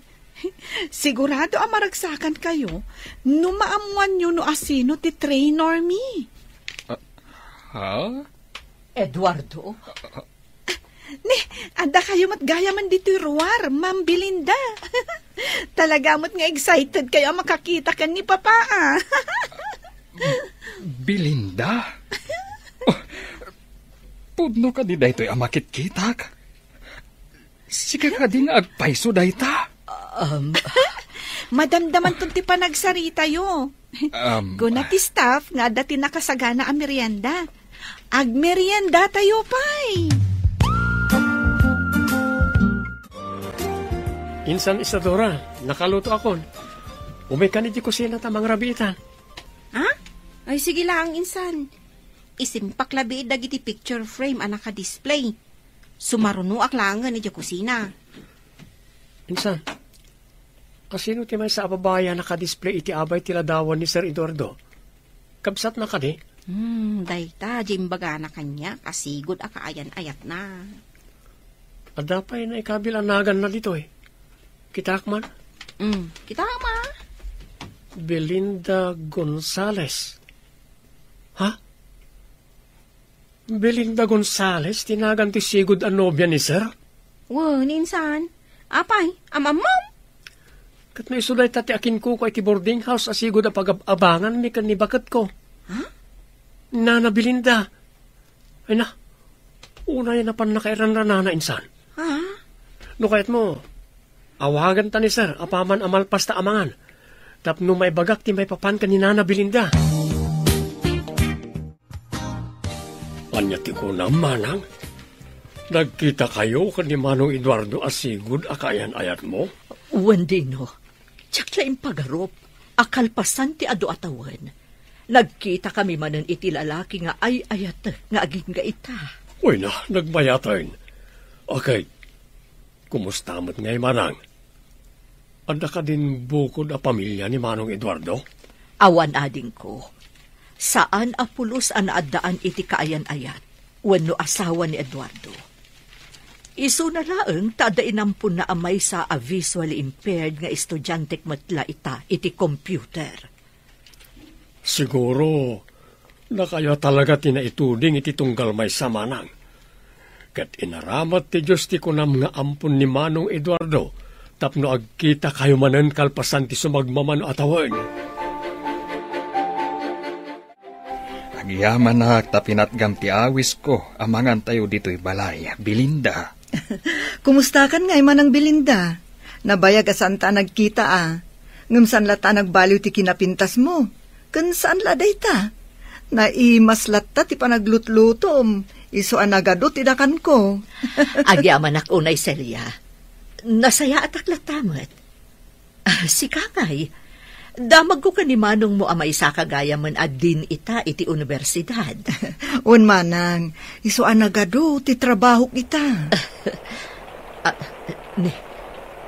Sigurado a maragsakan kayo no maammoanyo no asino ti trainer mi. Ah, ha? Eduardo? Ne, adda kayo met gayamen ditoy ruar, Ma'am Belinda. Talaga met nga excited kayo a makakita ken ni Papa, ah. Belinda? Oh, pudno kadi daytoy a makitkitak? Sika kadi nga agpayso dayta? Um, Madamdamanton ti panagsaritayo. Um, Kuna ti staff nga adda ti nakasagana a merienda. Agmerienda tayo pay. Insan Isadora, nakaluto akon. Umay kan iti kusina ta mangrabiitan. Ha? Ay, sige lang, insan. Isimpak labi dagiti picture frame a nakadisplay. Sumarunoak laengen idiay kusina. Insan, asino ti maysa a babai a nakadisplay iti abay ti ladawan ni Sir Eduardo? Kabsatna kadi? Hmm, dayta, di imbagana kaniak, asigud a kaayan-ayatna. Adda pay naikabil a naganna ditoy. Kitaak man. Hmm, kitaak man. Belinda Gonzales. Ha? Belinda Gonzales ti nagan ti sigud a nobia ni Sir? Wen, insan. Apay, am-ammom? Ket no isu dayta ti akinkuko iti boarding house a sigud a pagab-abanganmi ken ni baketko. Ha? Nana Belinda. Ay na, unay a napannakairanranana insan. Ha? No kayatmo, awaganta ni Sir apaman a malpasta a mangan. Tapno maibagak ti maipapan ken ni Nana Belinda. Ania ti kunam, Manang? Nagkitakayo ken ni Manong Eduardo a sigud a kaayan-ayatmo? Wen, Dino. Diak la impagarup a kalpasan ti adu a tawen, nagkitakami manen iti lalaki nga ay-ayatek nga agingga ita. Uy na, nagbayaten. Okay, kumusta met ngay, Manang? Adda kadin bukod a pamilia ni Manong Eduardo? Awan, adingko. Saan a pulos a naaddaan iti kaayan-ayat wenno asawa ni Eduardo. Isuna laeng ta adda inamponna a maysa a visually impaired nga estudiantek met la ita iti computer. Siguro, dakayo talaga ti naituding iti tunggal maysa, Manang. Ket inaramat ti Dios ti kunam nga ampon ni Manong Eduardo tapno agkitakayo manen kalpasan ti sumagmamano a tawen. Agyamanak ta pinatgam ti awisko a mangantayo ditoy balay, Belinda. Kumustakan ngay, Manang Belinda? Nabayag a saanta a nagkita a. Ngem saan latta a nagbaliw ti kinapintasmo. Ken saan la dayta. Naimas latta ti panaglutlutom. Isu a nagadu ti dakanko. Agyamanak unay, Celia. Nasayaatak latta met. Ah, sika ngay. Damagko ken ni manongmo a maysaka gayamen a dean ita iti universidad. Wen, Manang, isu a nagadu ti trabahok ita. Ah, ne,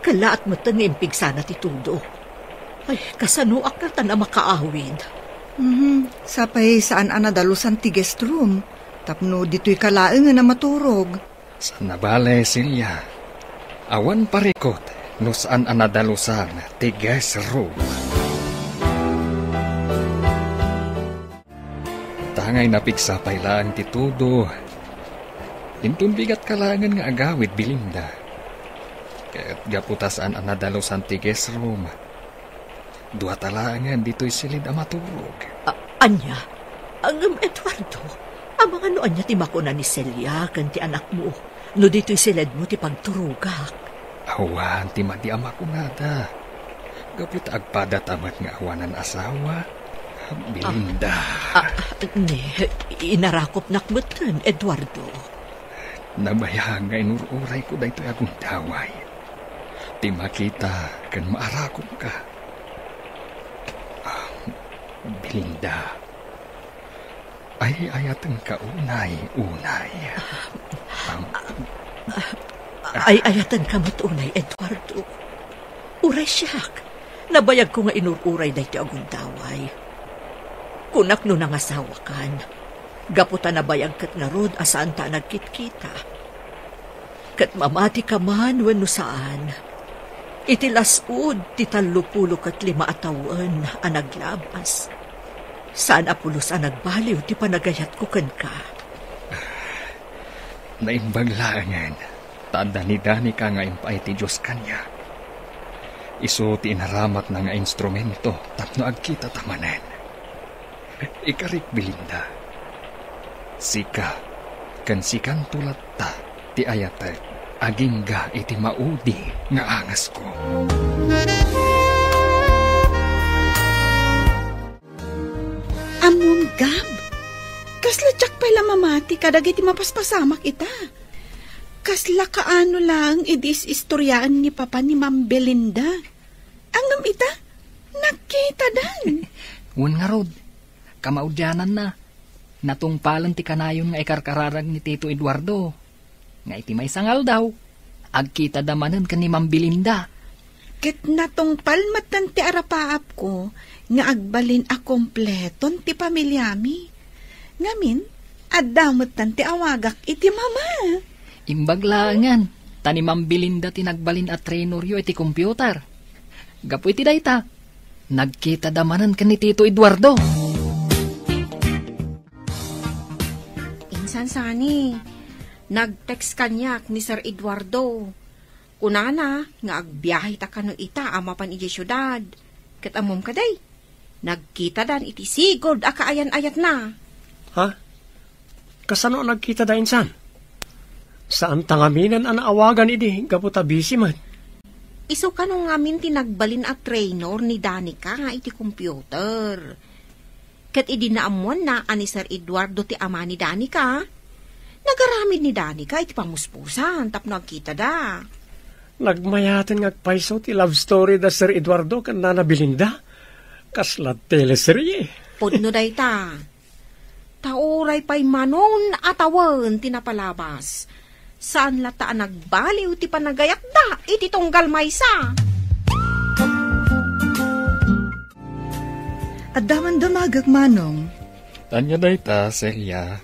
kallaat metten nga impigsana ti tudo. Ay, kasanoak ngatan a makaawid? Mhm, sapay saan a nadalusan ti guest room, tapno ditoyka laengen a maturog. Saan a bale, Celia. Awan parikut no saan a nadalusan ti guest room. Tangay napigsa pay laeng ti tudo. Inton bigatka laengen nga agawid, Belinda. Ket gapu ta saan a nadalusan ti guest room, duata laengen ditoy siled a maturog. A-, ania? Ngem, Eduardo, amangan no ania ti makuna ni Celia ken ti anakmo no ditoy siledmo ti pagturogak? Awan ti madi a makunada. Gapu ta agpadata met nga awanan asawa, Belinda. Ah, ah, ne, inarakopnak metten, Eduardo. Nabayag nga inur-urayko daytoy a gundaway. Ti makita ken maarakopka. Ah, Belinda, ay-ayatenka unay, unay. Ah, Ay-ayatenka met unay, Eduardo. Uray siak, nabayagko nga inur-uray daytoy a gundaway. Kunak no nangasawakan, gapu ta nabayag ket ngarud a saanta a nagkitkita. Ket mamatika man wenno saan, iti las-ud ti tallopulo ket lima a tawen a naglabas, saan a pulos a nagbaliw ti panagayatko kenka. Naimbag laengen ta adda ni Danica nga impaay ti Dios kaniak. Isu ti inaramatna nga instrumento tapno agkitata manen. Ikarik, Belinda. Sika, ken sikanto latta ti ayatek agingga iti maudi nga angasko. Ammom, Gab, kasla diak pay la mamati kadagiti mapaspasamak ita. Kasla kaano laeng idi is-istoriaan ni Papa ni Ma'am Belinda. Ngem ita, nagkitadan. Wen ngarud, kamaudiananna, natungpalen ti kanayon nga ikarkararag ni Tito Eduardo. Nga iti maysa nga aldaw, agkitada manen ken ni Ma'am Belinda. Ket natungpal metten ti arapaapko nga agbalin a kompleton ti pamiliami. Ngamin, adda metten ti awagak iti mama. Imbag laengen, ta ni Ma'am Belinda ti nagbalin a traineryo iti computer. Gapu iti dayta, nagkitada manen ken ni Tito Eduardo. Sansani, nag-text kaniak ni Sir Eduardo. Kunana nga agbiaheta kano ita a mapan idiay siudad. Ket ammom kadi, nagkitadan iti sigud a kaayan-ayatna. Ha? Kasano a nagkitada insan? Saanta ngamin a naawagan idi gapu ta busy met. Isu kano ngamin ti nagbalin a trainer ni Danica iti computer. Ket idi naammoanna a ni Sir Eduardo ti ama ni Danica, nagaramid ni Danica iti pamuspusan tapno agkitada. Nagmayaten nga agpayso ti love story da Sir Eduardo ken Nana Belinda. Kasla teleserye. Pudno dayta. Ta uray pay Manong a tawen ti napalabas, saan latta a nagbaliw ti panagayatda iti tunggal maysa. Adda man damagek, Manong. Ania dayta, Celia?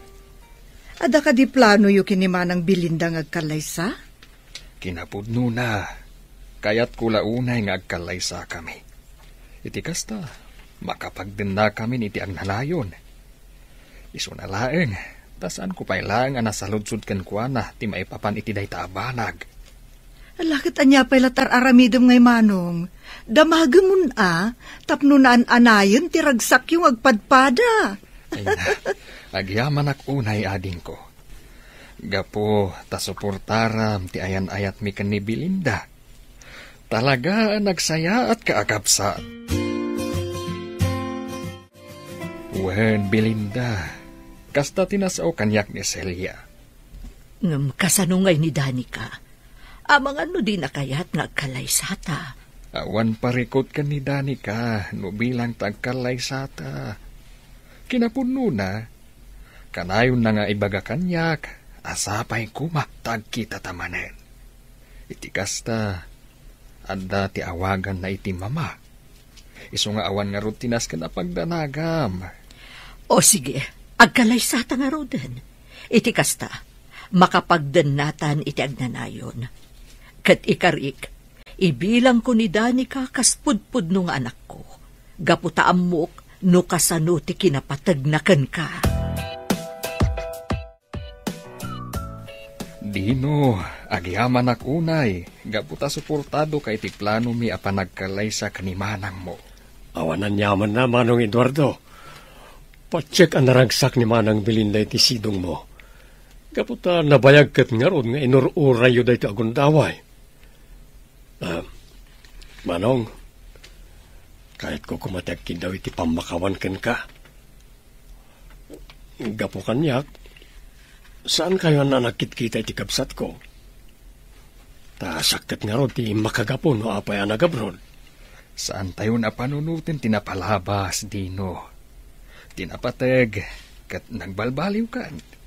Adda kadi planoyo ken ni Manang Belinda nga agkallaysa? Kinapudnona, kayatko la unay nga agkallaysakami. Iti kasta, makapagdennakamin iti agnanayon. Isuna laeng, ta saanko pay laeng a nasaludsod kenkuana ti maipapan iti dayta a banag. Ala, ket ania pay la ti ar-aramidem ngay, Manong? Damagemon a, tapno naan-anayen ti ragsakyo nga agpadpada. Ay na, agyamanak unay, adingko. Gapu ta suportaram ti ayan-ayatmi ken ni Belinda. Talaga a nagsayaatka a kabsat. Wen, Belinda, kasta ti nasao kaniak ni Celia. Ngem kasano ngay ni Danica? Amangan no dina kayat nga agkallaysata. Awan parikut ken ni Danica no bilang ta agkallaysata. Kinapudnona, kanayonna nga ibaga kaniak a sapay koma ta agkitata manen. Iti kasta, adda ti awaganna iti mama. Isu nga awan ngarud ti nasken a pagdanagam. O sige, agkallaysata ngaruden. Iti kasta, makapagdennatan iti agnanayon. Ket ikarik, ibilangko ni Danica kas pudpudno nga anakko, gapu ta ammok no kasano ti kinapategna kenka. Dino, agyamanak unay, gapu ta suportadoka iti planomi a panagkallaysa ken ni manangmo. Awan aniamanna, Manong Eduardo. Patiek a naragsak ni Manang Belinda iti sidongmo. Gapu ta nabayag ket ngarud nga inur-urayyo daytoy a gundaway. Ah, Manong, kayatko koma ti agkiddaw iti pammakawan kenka. Gapu kaniak, saankayon a nagkitkita iti kabsatko. Ta siak ket ngarud ti makagapu no apay a nagabroad. Saantayon a panunoten ti napalabas, Dino. Ti napateg ket nagbalbaliwkan.